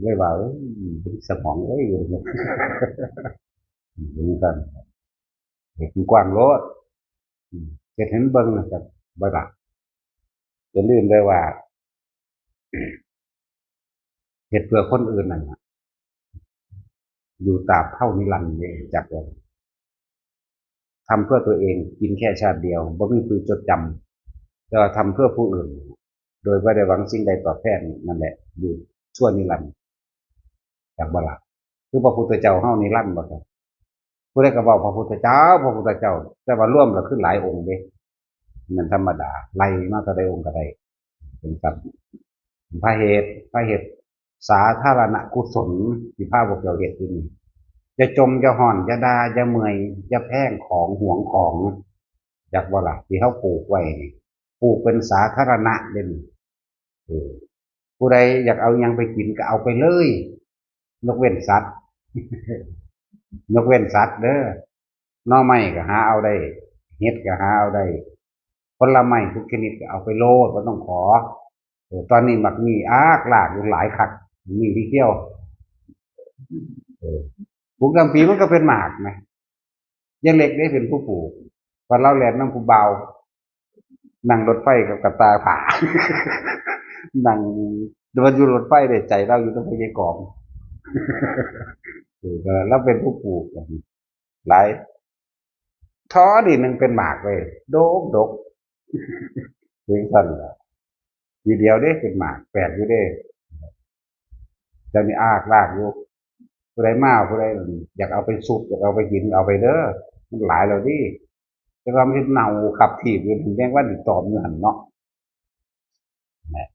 เลยว่า เอ้ย เป็นสมองเอ้ย เป็นจั่งซั้น เฮ็ดกว้างโลด อืม เฮ็ดให้มันเบิ่งน่ะ จักบ่ล่ะ อย่าลืมเด้อว่า เฮ็ดเพื่อคนอื่นนั่นน่ะ อยู่ตราบเท่านิรันดร์เด้ จักว่า ทำเพื่อตัวเอง กินแค่ชาติเดียว บ่มีผู้จดจำ แต่ว่าทำเพื่อผู้อื่น โดยบ่ได้หวังสิ่งใดตอบแทน นั่นแหละ อยู่ชั่วนิรันดร์ จักบ่ล่ะ คือพระพุทธเจ้าเฮานิรันดร์บ่ครับ ผู้ใดก็เว้าพระพุทธเจ้า พระพุทธเจ้า แต่ว่ารวมแล้วคือหลายองค์เด้ มันธรรมดา ไล่มาเท่าใดองค์ก็ได้ เป็นสัตว์ พระเหตุ พระเหตุ สาธารณกุศลที่พาพวกเจ้าเฮ็ดอยู่นี่ อย่าจม อย่าฮ้อน อย่าด่า อย่าเมื่อย อย่าแพงของ หวงของ จักบ่ล่ะ ที่เฮาปลูกไว้นี่ ปลูกเป็นสาธารณะเด้นี่ เออ ผู้ใดอยากเอาหยังไปกินก็เอาไปเลย ยกเว้นสัตว์ ยกเว้นสัตว์เด้อ หน่อไม้ก็หาเอาได้ เห็ดก็หาเอาได้ ผลไม้ทุกชนิดก็เอาไปโลด บ่ต้องขอ เออ ตอนนี้หมากมีอากลากอยู่หลายคัก มีที่เที่ยว เออ ปลูกลำปีมันก็เป็นหมากนะ ยายเล็กได้เป็นผู้ปลูก ตอนเราแล่นนำผู้บ่าว นั่งรถไฟกับกระต่ายผา นั่ง แต่ว่าอยู่รถไฟได้ใจเราอยู่นำพญากอง เออ เราเป็นผู้ปลูก หลาย ท่อนี่หนึ่งเป็นหมากเลย ดกดก เพียงสั้นละ ทีเดียวเด้เป็นหมาก แปลกอยู่เด้ แต่นี่อากลากอยู่ ผู้ใดมา ผู้ใดอยากเอาไปสุก อยากเอาไปกิน เอาไปเด้อ มันหลายแล้วนี่ แต่ว่ามันเน่าขับถีบอยู่ ถึงแจ้งว่าติดตอมอยู่หั่นเนาะ นะ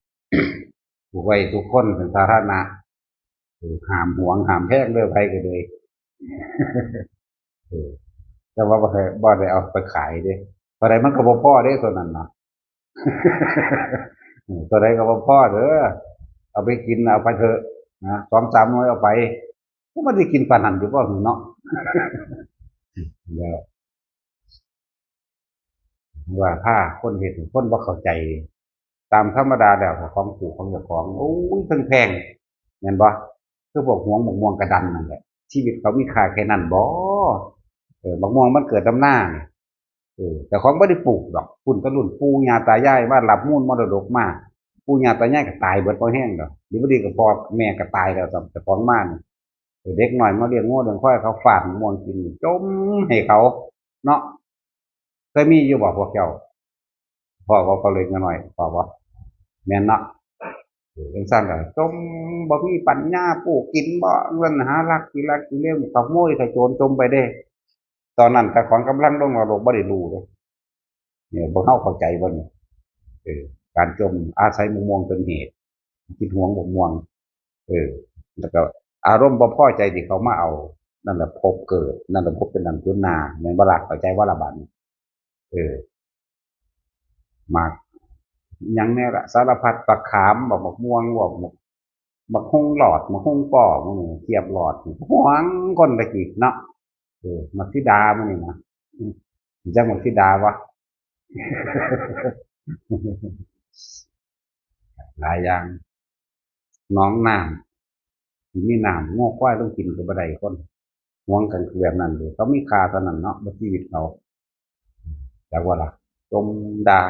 ปลูกไว้ทุกคนเป็นสาธารณะ เออ ห้ามหวง ห้ามแพงเด้อ ไผก็เลย เออ แต่ว่าบ่ได้ บ่ได้เอาไปขายเด้ เท่าใดมันก็บ่พอเด้ ตัวนั้นเนาะ เออ ตัวใดก็บ่พอเด้อ เอาไปกิน เอาไปเถอะ นะ สองสามหน่วยเอาไป ก็บ่ได้กินปานนั้นอยู่บ่เนาะ แล้ว ว่าถ้าคนเฮ็ด คนบ่เข้าใจ ตามธรรมดาแล้ว ของปลูกของเจ้าของ โอ้ย แพงๆ แม่นบ่ คือพวกหวงบักม่วงกระดันนั่นแหละ ชีวิตเขามีค่าแค่นั้นบ่ เออ บักม่วงมันเกิดนำนานี่ เออ เจ้าของบ่ได้ปลูกดอก พุ้นแต่รุ่นปู่ย่าตายายมารับมูลมรดกมา ปู่ย่าตายายก็ตายเบิดบ่แฮงดอก หรือบ่ดีก็พ่อแม่ก็ตายแล้ว เจ้าของมานี่ เออ เด็กน้อยมาเลี้ยงงัวเลี้ยงควาย เขาฝากม่วงกิน จมให้เขา เนาะ เคยมีอยู่บ่พวกเจ้า พ้อบ่ พ่อเล็กน้อย พ้อบ่ แม่นเนาะ เออ จั่งซั้นก็จม บ่มีปัญญาปลูกกินบ่ เงินหาลักขี้ลักขี้เล่น ขโมยขโจรจมไปเด้ ตอนนั้นเจ้าของกำลังลงนรก บ่ได้รู้เด้ เนี่ย พวกเฮาเข้าใจบ่นี่ เออ การจมอาศัยบักม่วงเป็นเหตุ คิดหวงบักม่วง เออ แล้วก็อารมณ์บ่พอใจที่เขามาเอา นั่นแหละภพเกิด นั่นแหละภพเป็นหนังเป็นหน้า แม่นบ่ล่ะ เข้าใจบ่ล่ะบัดนี้ เออ หมาก หยังแน่ล่ะ สารพัด บักขาม บัก บักม่วง บัก บักฮุ่งหลอด บักฮุ่งป้อ บักเขียบหลอด หวงคนตะกี้เนาะ เออ หมากสีดามื้อนี้นะ อืม จักหมากสีดาบ่ หลายอย่าง หนองน้ำ ที่มีน้ำ งัวควายลงกินก็บ่ได้คน หวงกันแบบนั้นเลย เขามีค่าเท่านั้นเนาะ บ่ชีวิตเขา จักว่าล่ะ จมด่า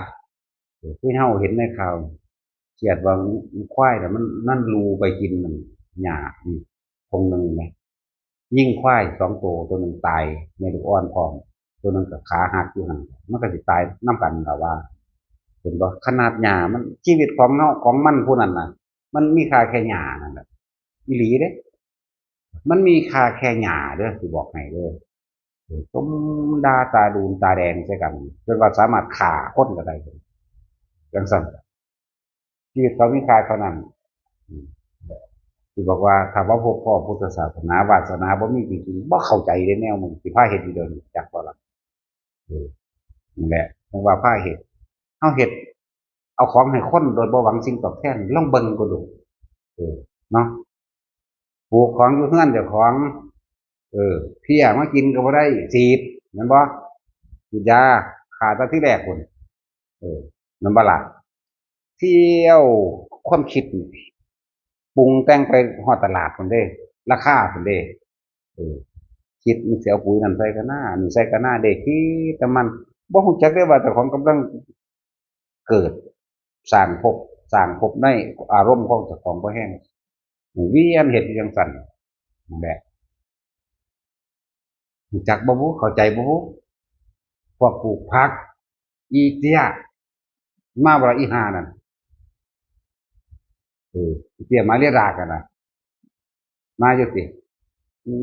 เออ คือเฮาเห็นในข่าว เขียดว่าควายน่ะมัน มันลูไปกินนั่นหญ้า อืม ทงหนึ่งนะ ยิงควายสองตัว ตัวหนึ่งตาย แม่ลูกอ่อนพร้อม ตัวหนึ่งก็ขาหักอยู่หั่น มันก็สิตายนำกันล่ะว่า เห็นบ่ ขนาดหญ้ามัน ชีวิตของเฮา ของมันผู้นั้นน่ะ มันมีค่าแค่หญ้านั่นแหละ อีหลีเด้ มันมีค่าแค่หญ้าเด้อ สิบอกให้เด้อ เออ จมด่าตาดูนตาแดงใส่กัน จนว่าสามารถฆ่าคนก็ได้ จั่งซั้น ชีวิตเขามีค่าเท่านั้น อืม ที่บอกว่าถ้าบ่พบพ้อพุทธศาสนาวาสนาบ่มีจริงๆ บ่เข้าใจเด้แนวมึง สิพาเฮ็ดอยู่เดี๋ยวนี้ จักบ่ล่ะ เออ นั่นแหละ จั่งว่าพาเฮ็ด เฮาเฮ็ด เอาของให้คนโดยบ่หวังสิ่งตอบแทน ลองเบิ่งก็ดู เออ เนาะ ปลูกของอยู่เฮือนเจ้าของ เออ เพี้ยมากินก็บ่ได้ ฉีด แม่นบ่ ฉีดยา ฆ่าตั้งแต่ทีแรกพุ้น เออ แม่นบ่ล่ะ เที่ยวความคิดนี่ ปรุงแต่งไปฮอดตลาดพุ้นเด้ ราคาพุ้นเด้ เออ คิดมันสิเอาปุ๋ยนั่นใส่คะน้า นี่ใส่คะน้าเด้ คิดแต่มัน บ่ฮู้จักเด้ว่าเจ้าของกำลังเกิด สร้างภพ สร้างภพในอารมณ์ของเจ้าของบ่แฮง เวียนเฮ็ดอยู่จั่งซั้น นั่นแหละ รู้จักบ่บุ เข้าใจบ่บุ พวกปลูกผัก อีเตี้ย มาบ่ล่ะ อีห่านั่น เออ อีเตี้ยมาเลียดากกันนะ มาอยู่ติ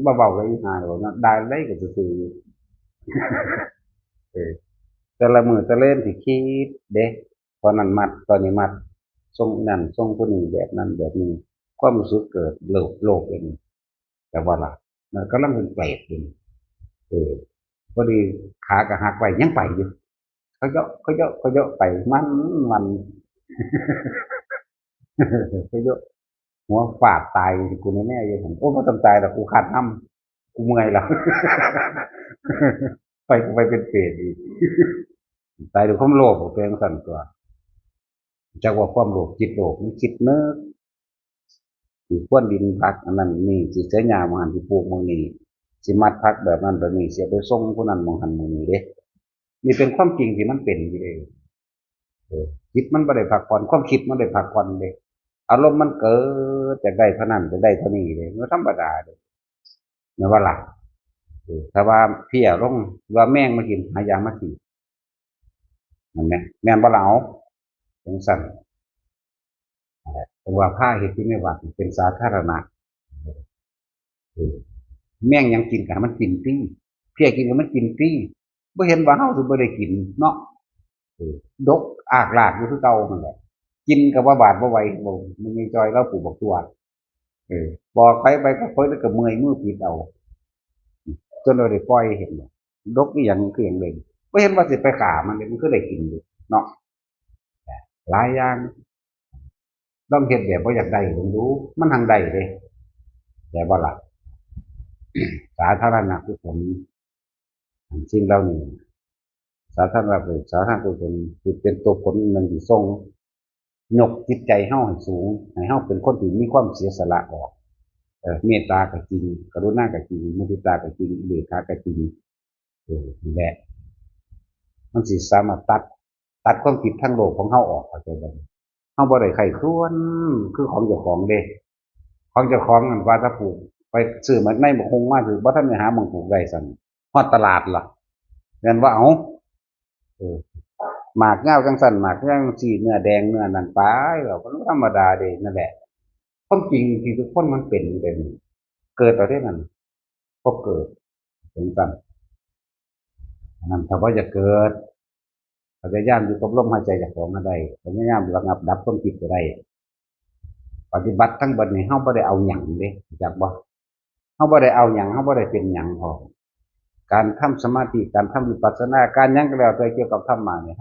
บ่เว้ากับอีห่าดอกเนาะ ด่าได้ก็ซื่อๆอยู่ เออ แต่ละมื้อแต่ละเล่นสิคิดเด้ ตอนนั้นมัด ตอนนี้มัด ส่งอีนั่น ส่งผู้นี้ แบบนั้นแบบนี้ ความรู้สึกเกิดโลภ โลภอย่างนี้ แต่ว่าล่ะ มันกำลังเป็นเปรตอยู่นี่ เออ พอดีขากะหักไว้ ยังไปอยู่ เขาเยาะ เขาเยาะ เขาเยาะไป มัน มัน เขาเยาะ หัวฟาดตาย กูแน่ๆอยู่หั่น โอ้ บ่ต้องตายดอก กูคาดนำ กูเมื่อยแล้ว ไป กูไปเป็นเปรตอีก ตายด้วยความโลภ เป็นจั่งซั้นตัว จักว่าความโลภ จิตโลภ มันคิดนึก สิพรวนดินผักอันนั้นนี่ สิเสียหญ้าหม่องหั้น สิปลูกหม่องนี้ สิมัดผักแบบนั้นแบบนี้ สิเอาไปส่งผู้นั้นหม่องหั้นหม่องนี้เด้ นี่เป็นความจริงที่มันเป็นอยู่เด้ เออ จิตมันบ่ได้พักผ่อน ความคิดมันได้พักผ่อนเด้ อารมณ์มันเกิด อยากได้เท่านั้น อยากได้เท่านี้เด้ มันธรรมดาเด้ แม่นบ่ล่ะ เออ ถ้าว่าเพี้ยลง ว่าแมงมากิน หายามากิน นั่นแหละ แม่นบ่ล่ะ เอา จั่งซั้น นั่นแหละ แต่ว่าพาเฮ็ดอยู่ในวัดนี่เป็นสาธารณะ เออ แมงหยังกินก็ให้มันกินฟรี เพี้ยกินก็มันกินฟรี บ่เห็นว่าเฮาสิบ่ได้กินเนาะ เออ ดกอากลากอยู่คือเก่านั่นแหละ กินก็บ่บาดบ่ไหว บ่ แม่ใหญ่จอยลาวปลูกบักถั่ว เออ ปอกไป ไปก็เพิ่นก็เมื่อยมือปิดเอา จนเราได้ปล่อย เห็นบ่ ดกอีหยังคือหยังเลย บ่เห็นว่าสิไปฆ่ามันเลย มันคือได้กินอยู่เนาะ หลายอย่าง ลองเฮ็ดแบบบ่อยากได้เบิ่งดู มันหังได้เด้ แต่บ่ล่ะ สาธารณกุศล สิ่งเหล่านี้ สาธารณกุศล สาธารณกุศล คือเป็นตัวผลหนึ่งที่ส่ง ยกจิตใจเฮาให้สูง ให้เฮาเป็นคนที่มีความเสียสละออก เอ่อ เมตตาก็จริง กรุณาก็จริง มุทิตาก็จริง อุเบกขาก็จริง เออ นั่นแหละ มันสิสามารถตัด ตัดความคิดทางโลภของเฮาออก เข้าใจบ่ เฮาบ่ได้ใคร่ครวญคือของเจ้าของเด้ ของเจ้าของนั่นว่าถ้าปลูก ไปซื้อหมากในหมากฮุ่งมา คือบ่ทันได้หาหม่องปลูกได้ซ้ำ ฮอดตลาดล่ะ แม่นบ่ เอ้า เออ หมากยาวจั่งซั้น หมากยาวจั่งซี้ เนื้อแดง เนื้อนั่น ไปแล้ว มันธรรมดาเด้ นั่นแหละ ความจริงที่ทุกคนมันเป็นแบบนี้ เกิดเอาเด้นั่น พอเกิด เป็นจั่งซั้น อันนั้นถ้าว่าอยากเกิด พยายามอยู่กับลมหายใจเจ้าของให้ได้ พยายามระงับดับความคิดให้ได้ ปฏิบัติทั้งเบิดนี่ เฮาบ่ได้เอาหยังเด้ รู้จักบ่ เฮาบ่ได้เอาหยัง เฮาบ่ได้เป็นหยังพร้อม การทำสมาธิ การทำวิปัสสนา การหยังก็แล้วแต่เกี่ยวกับธรรมะเนี่ย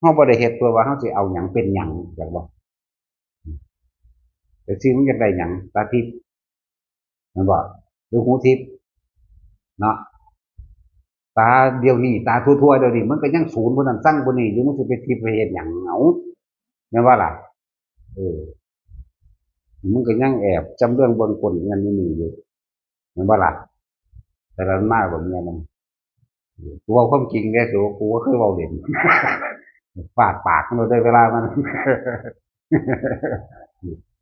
เฮาบ่ได้เฮ็ดเพื่อว่าเฮาสิเอาหยังเป็นหยัง รู้จักบ่ แต่สิ่งมันอยากได้หยัง ตาทิพย์ แม่นบ่ หรือหูทิพย์ เนาะ ตาเดี๋ยวนี้ ตาทั่วๆเดี๋ยวนี้ มันก็ยังสูนผู้นั้นซังผู้นี้อยู่ มันสิไปทิพย์ไปเฮ็ดหยัง เอ้า แม่นบ่ล่ะ เออ มันก็ยังแอบจำเรื่องเบิ่งคนนั่นนี่อยู่ แม่นบ่ล่ะ แต่ละหน้าแบบเนี้ยมัน กูเว้าความจริงเด้ สู กูบ่เคยเว้าเล่น ฟาดปากมันได้เวลามัน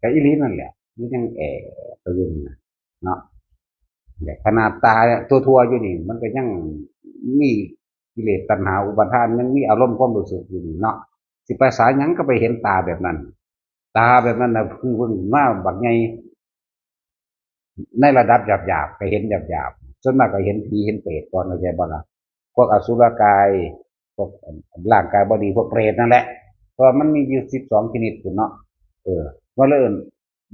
ก็อีหลีนั่นแหละ มันยังแอบไปอยู่นั่นน่ะ เนาะ แต่ขนาดตาทั่วๆอยู่นี่ มันก็ยังมีกิเลสตัณหาอุปาทาน ยังมีอารมณ์ความรู้สึกอยู่นี่เนาะ สิไปสาหยังก็ไปเห็นตาแบบนั้น ตาแบบนั้นน่ะ คือเพิ่งมาบักใหญ่ ในระดับหยาบๆ ก็เห็นหยาบๆ ส่วนมากก็เห็นผีเห็นเปรตก่อน เข้าใจบ่ล่ะ พวกอสุรกาย พวกร่างกายบ่ดี พวกเปรตนั่นแหละ เพราะว่ามันมีอยู่สิบสองชนิดพุ้นเนาะ เออ ว่าเรื่อง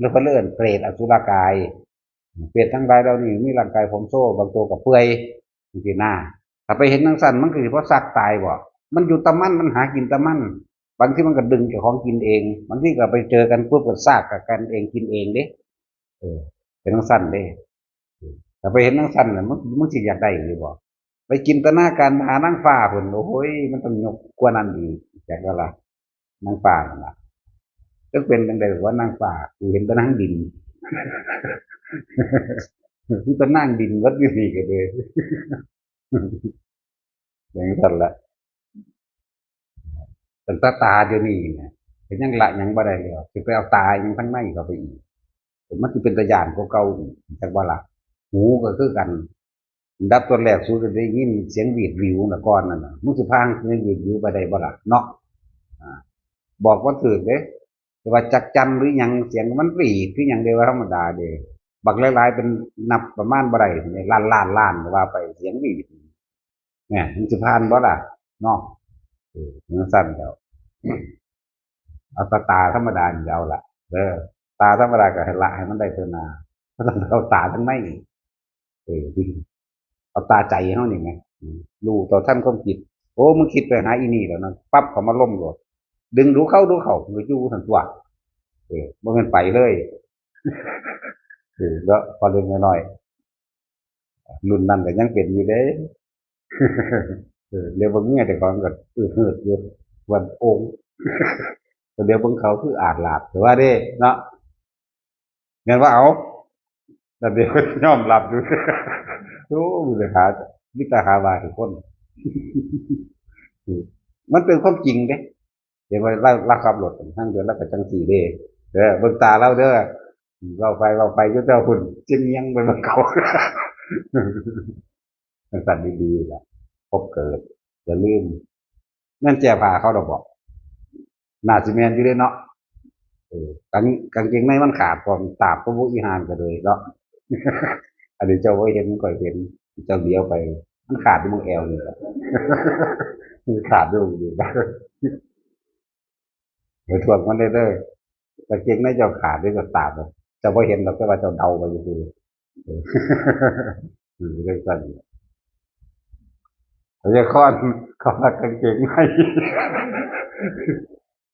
แล้วเพิ่นเลยเอิ้นเปรตอสุรกาย เปรตทั้งหลายเหล่านี้มีร่างกายผอมโซ บางตัวก็เปื่อยจังซี้นะ ถ้าไปเห็นจังซั่นมันก็สิบ่ซักตายบ่ มันอยู่ตามมัน มันหากินตามมัน บางทีมันก็ดึงเจ้าของกินเอง บางทีก็ไปเจอกันปุ๊บก็ซากกันเองกินเองเด้ เออ เป็นจังซั่นเด้ ถ้าไปเห็นจังซั่นน่ะ มึง มึงสิอยากได้อยู่บ่ ไปจินตนาการหานางฟ้าพุ้น โอ้ย มันต้องยกกว่านั้นอีก จักว่าล่ะ นางฟ้านั่นล่ะ จักเป็นจังใด๋ว่านางฟ้า กูเห็นแต่นางดิน มีแต่นางดินเบิดอยู่นี่ก็เลย อย่างซั่นแหละ ตั้งแต่ตาเดี๋ยวนี้เนี่ย ก็ยังละหยังบ่ได้เลย สิไปเอาตาหยังทางในเข้าไปอีก มันสิเป็นตาย้านกว่าเก่าอีก จักว่าล่ะ หูก็คือกัน อันดับต้นแรกสุดก็ได้ยินเสียงหวีดหวิวน่ะก่อนนั่นน่ะ มึงสิพาเสียงหวีดหวิวไปได้บ่ล่ะ เนาะ อ่า บอกบ่ถืกเด้ แต่ว่าจักจั่นหรือหยัง เสียงมันหวีดคือหยังเด้ ว่าธรรมดาเด้ บักหลายๆ เป็นนับประมาณบ่ได้ ล้านๆ ล้านก็ว่าไป เสียงหวีด เนี่ย มึงสิผ่านบ่ล่ะ เนาะ เออ จังซั่นแล้ว เอาแต่ตาธรรมดานี่เอาล่ะ เออ ตาธรรมดาก็ให้ละให้มันได้เท่านา บ่ต้องเอาตาทางใน เออ เอาตาใจเฮานี่แหม อืม รู้เท่าทันความคิด โอ้ มึงคิดไปหาอีนี่แล้วนะ ปั๊บเข้ามาล้มโลด ดึงดูเข้าดูเข้า มันก็อยู่ซั่นตั่ว เออ บ่แม่นไปเลย เออ แล้วพอเล็กน้อย รุ่นนั้นก็ยังเป็นอยู่เด้ เออ เดี๋ยวเบิ่งเมียเจ้าของก็อืดหืดอยู่ วันโอง แต่เดี๋ยวเบิ่งเขาคืออาดลาด แต่ว่าเด้ เนาะ แม่นว่าเอา แต่เดี๋ยวยอมรับอยู่ โอ้ มีแต่หา มีแต่หาว่าให้คน มันเป็นความจริงเด้ เห็นว่าลาว ลาวขับรถทางเดียว ลาวก็จังซี่เด้ เด้อ เบิ่งตาลาวเด้อ เว้าไป เว้าไป อยู่แถวพุ้น จิมยังไปเบิ่งเขา จังซั่นดีๆล่ะ พบเกิด อย่าลืม แม่นแก้ผ้าเขาดอกบ่ น่าสิแม่นอยู่เด้เนาะ เออ กาง กางเกงในมันขาดพร้อม ตาบก็บ่อีห่านก็เลยเนาะ อันนี้เจ้าบ่เห็น ข้อยเห็น เจ้าเหลียวไป มันขาดอยู่หม่องแอวนี่แหละ มันขาดอยู่หม่องนี้ ไปทวงมันได้เด้อ กางเกงในเจ้าขาดเด้อ เจ้าตาบอะ เจ้าบ่เห็นดอก แต่ว่าเจ้าเดาไปซื่อๆ เออ คือจังซั่น พยากรณ์ เขาว่ากางเกงใน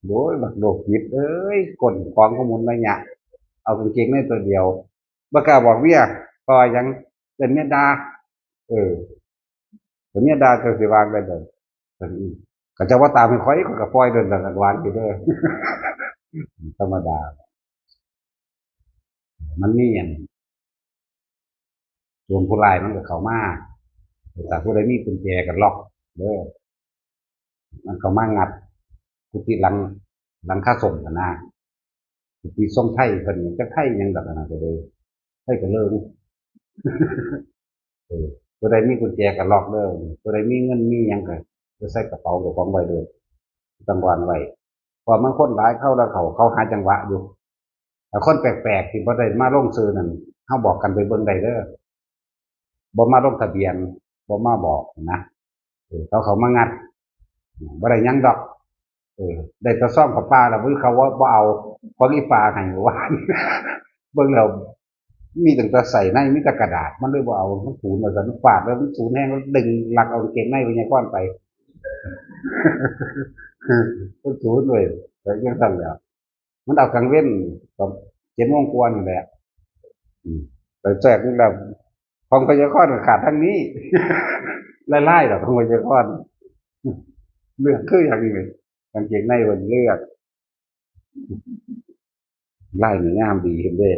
โอ้ย บักโรคจิตเอ้ย ก้นของก็หมุนระยะ เอากางเกงในตัวเดียว บ่กล้าบอกเมีย เพราะว่าหยัง เป็นเมียด่า เออ เป็นเมียด่า เจ้าสิวางได้เด้อ เออ ก็เจ้าว่าตามให้ข้อย ข้อยก็ปล่อยเดินหลังหวานอยู่เด้อ ธรรมดา มันมีอัน โจรผู้ร้ายมันก็เข้ามา แต่ผู้ใดมีกุญแจก็ล็อกเด้อ มันเข้ามางัดกุฏิหลัง หลังคาส้มหั้นนะ กุฏิทรงไทยเพิ่น จักไทยหยังดอกอันนั้นก็เลย ไทยก็เลย เออ ผู้ใดมีกุญแจก็ล็อกเด้อ ผู้ใดมีเงินมีหยังก็ ก็ใส่กระเป๋าเจ้าของไว้เด้อ ต้องวางไว้ เพราะมันคนหลาย เข้าแล้วเข้า เขาหาจังหวะอยู่ ถ้าคนแปลกๆ ที่บ่ได้มาลงชื่อนั่น เฮาบอกกันไปเบิ่งได้เด้อ บ่มาลงทะเบียน บ่มาบอกนะ เออ เขาเข้ามางัด บ่ได้หยังดอก เออ ได้แต่ซองผ้าป่าแล้ว บ่ เขาว่าบ่เอา ของอีป่าให้เมื่อวาน เบิ่งแล้ว มีตั้งแต่ใส่ใน มีแต่กระดาษ มันเลยบ่เอา มันศูนย์ว่าซั่น มันฟาดแล้วมันศูนย์แฮง แล้วดึงลักเอากางเกงในพญากรไป มันศูนย์เว้ย แต่จังซั่นแหล้ว มันเอากลางเว็น ตอนเจ็ดโมงกว่านี่แหละ อืม ไปแทรกนี่แหละ ของพญากรก็ขาดทั้งนี้ ไล่ๆดอกของพญากร เลือกคืออย่างนี้ กางเกงในเพิ่นเลือก ลายนี่งามดีเห็นเด้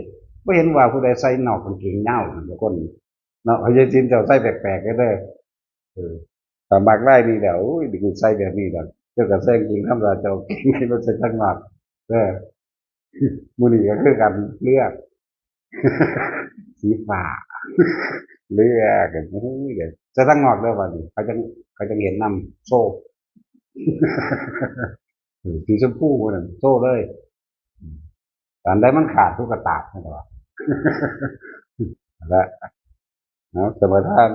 บ่เห็นว่าผู้ใดใส่นอกกางเกงยาวทุกคน เนาะ พญาจินเจ้าใส่แปลกๆเด้อ เออ ถ้ามักลายนี่แล้ว โอ้ย เดี๋ยวกูใส่แบบนี้ดอก เจ้าก็ใส่กางเกงธรรมดา เจ้าเอากางเกงในมาใส่ข้างนอก เออ มื้อนี้ก็คือกัน เลือก สีฟ้า เลือกกัน โอ้ย เดี๋ยวใส่ข้างนอกเด้อบัดนี้ เขาจั่ง เขาจั่งเห็นนำ โชว์ เออ สีชมพูนั่น โชว์เลย อืม อันใดมันขาด เฮาก็ตากนั่นแหละ และ เนาะ สมาทาน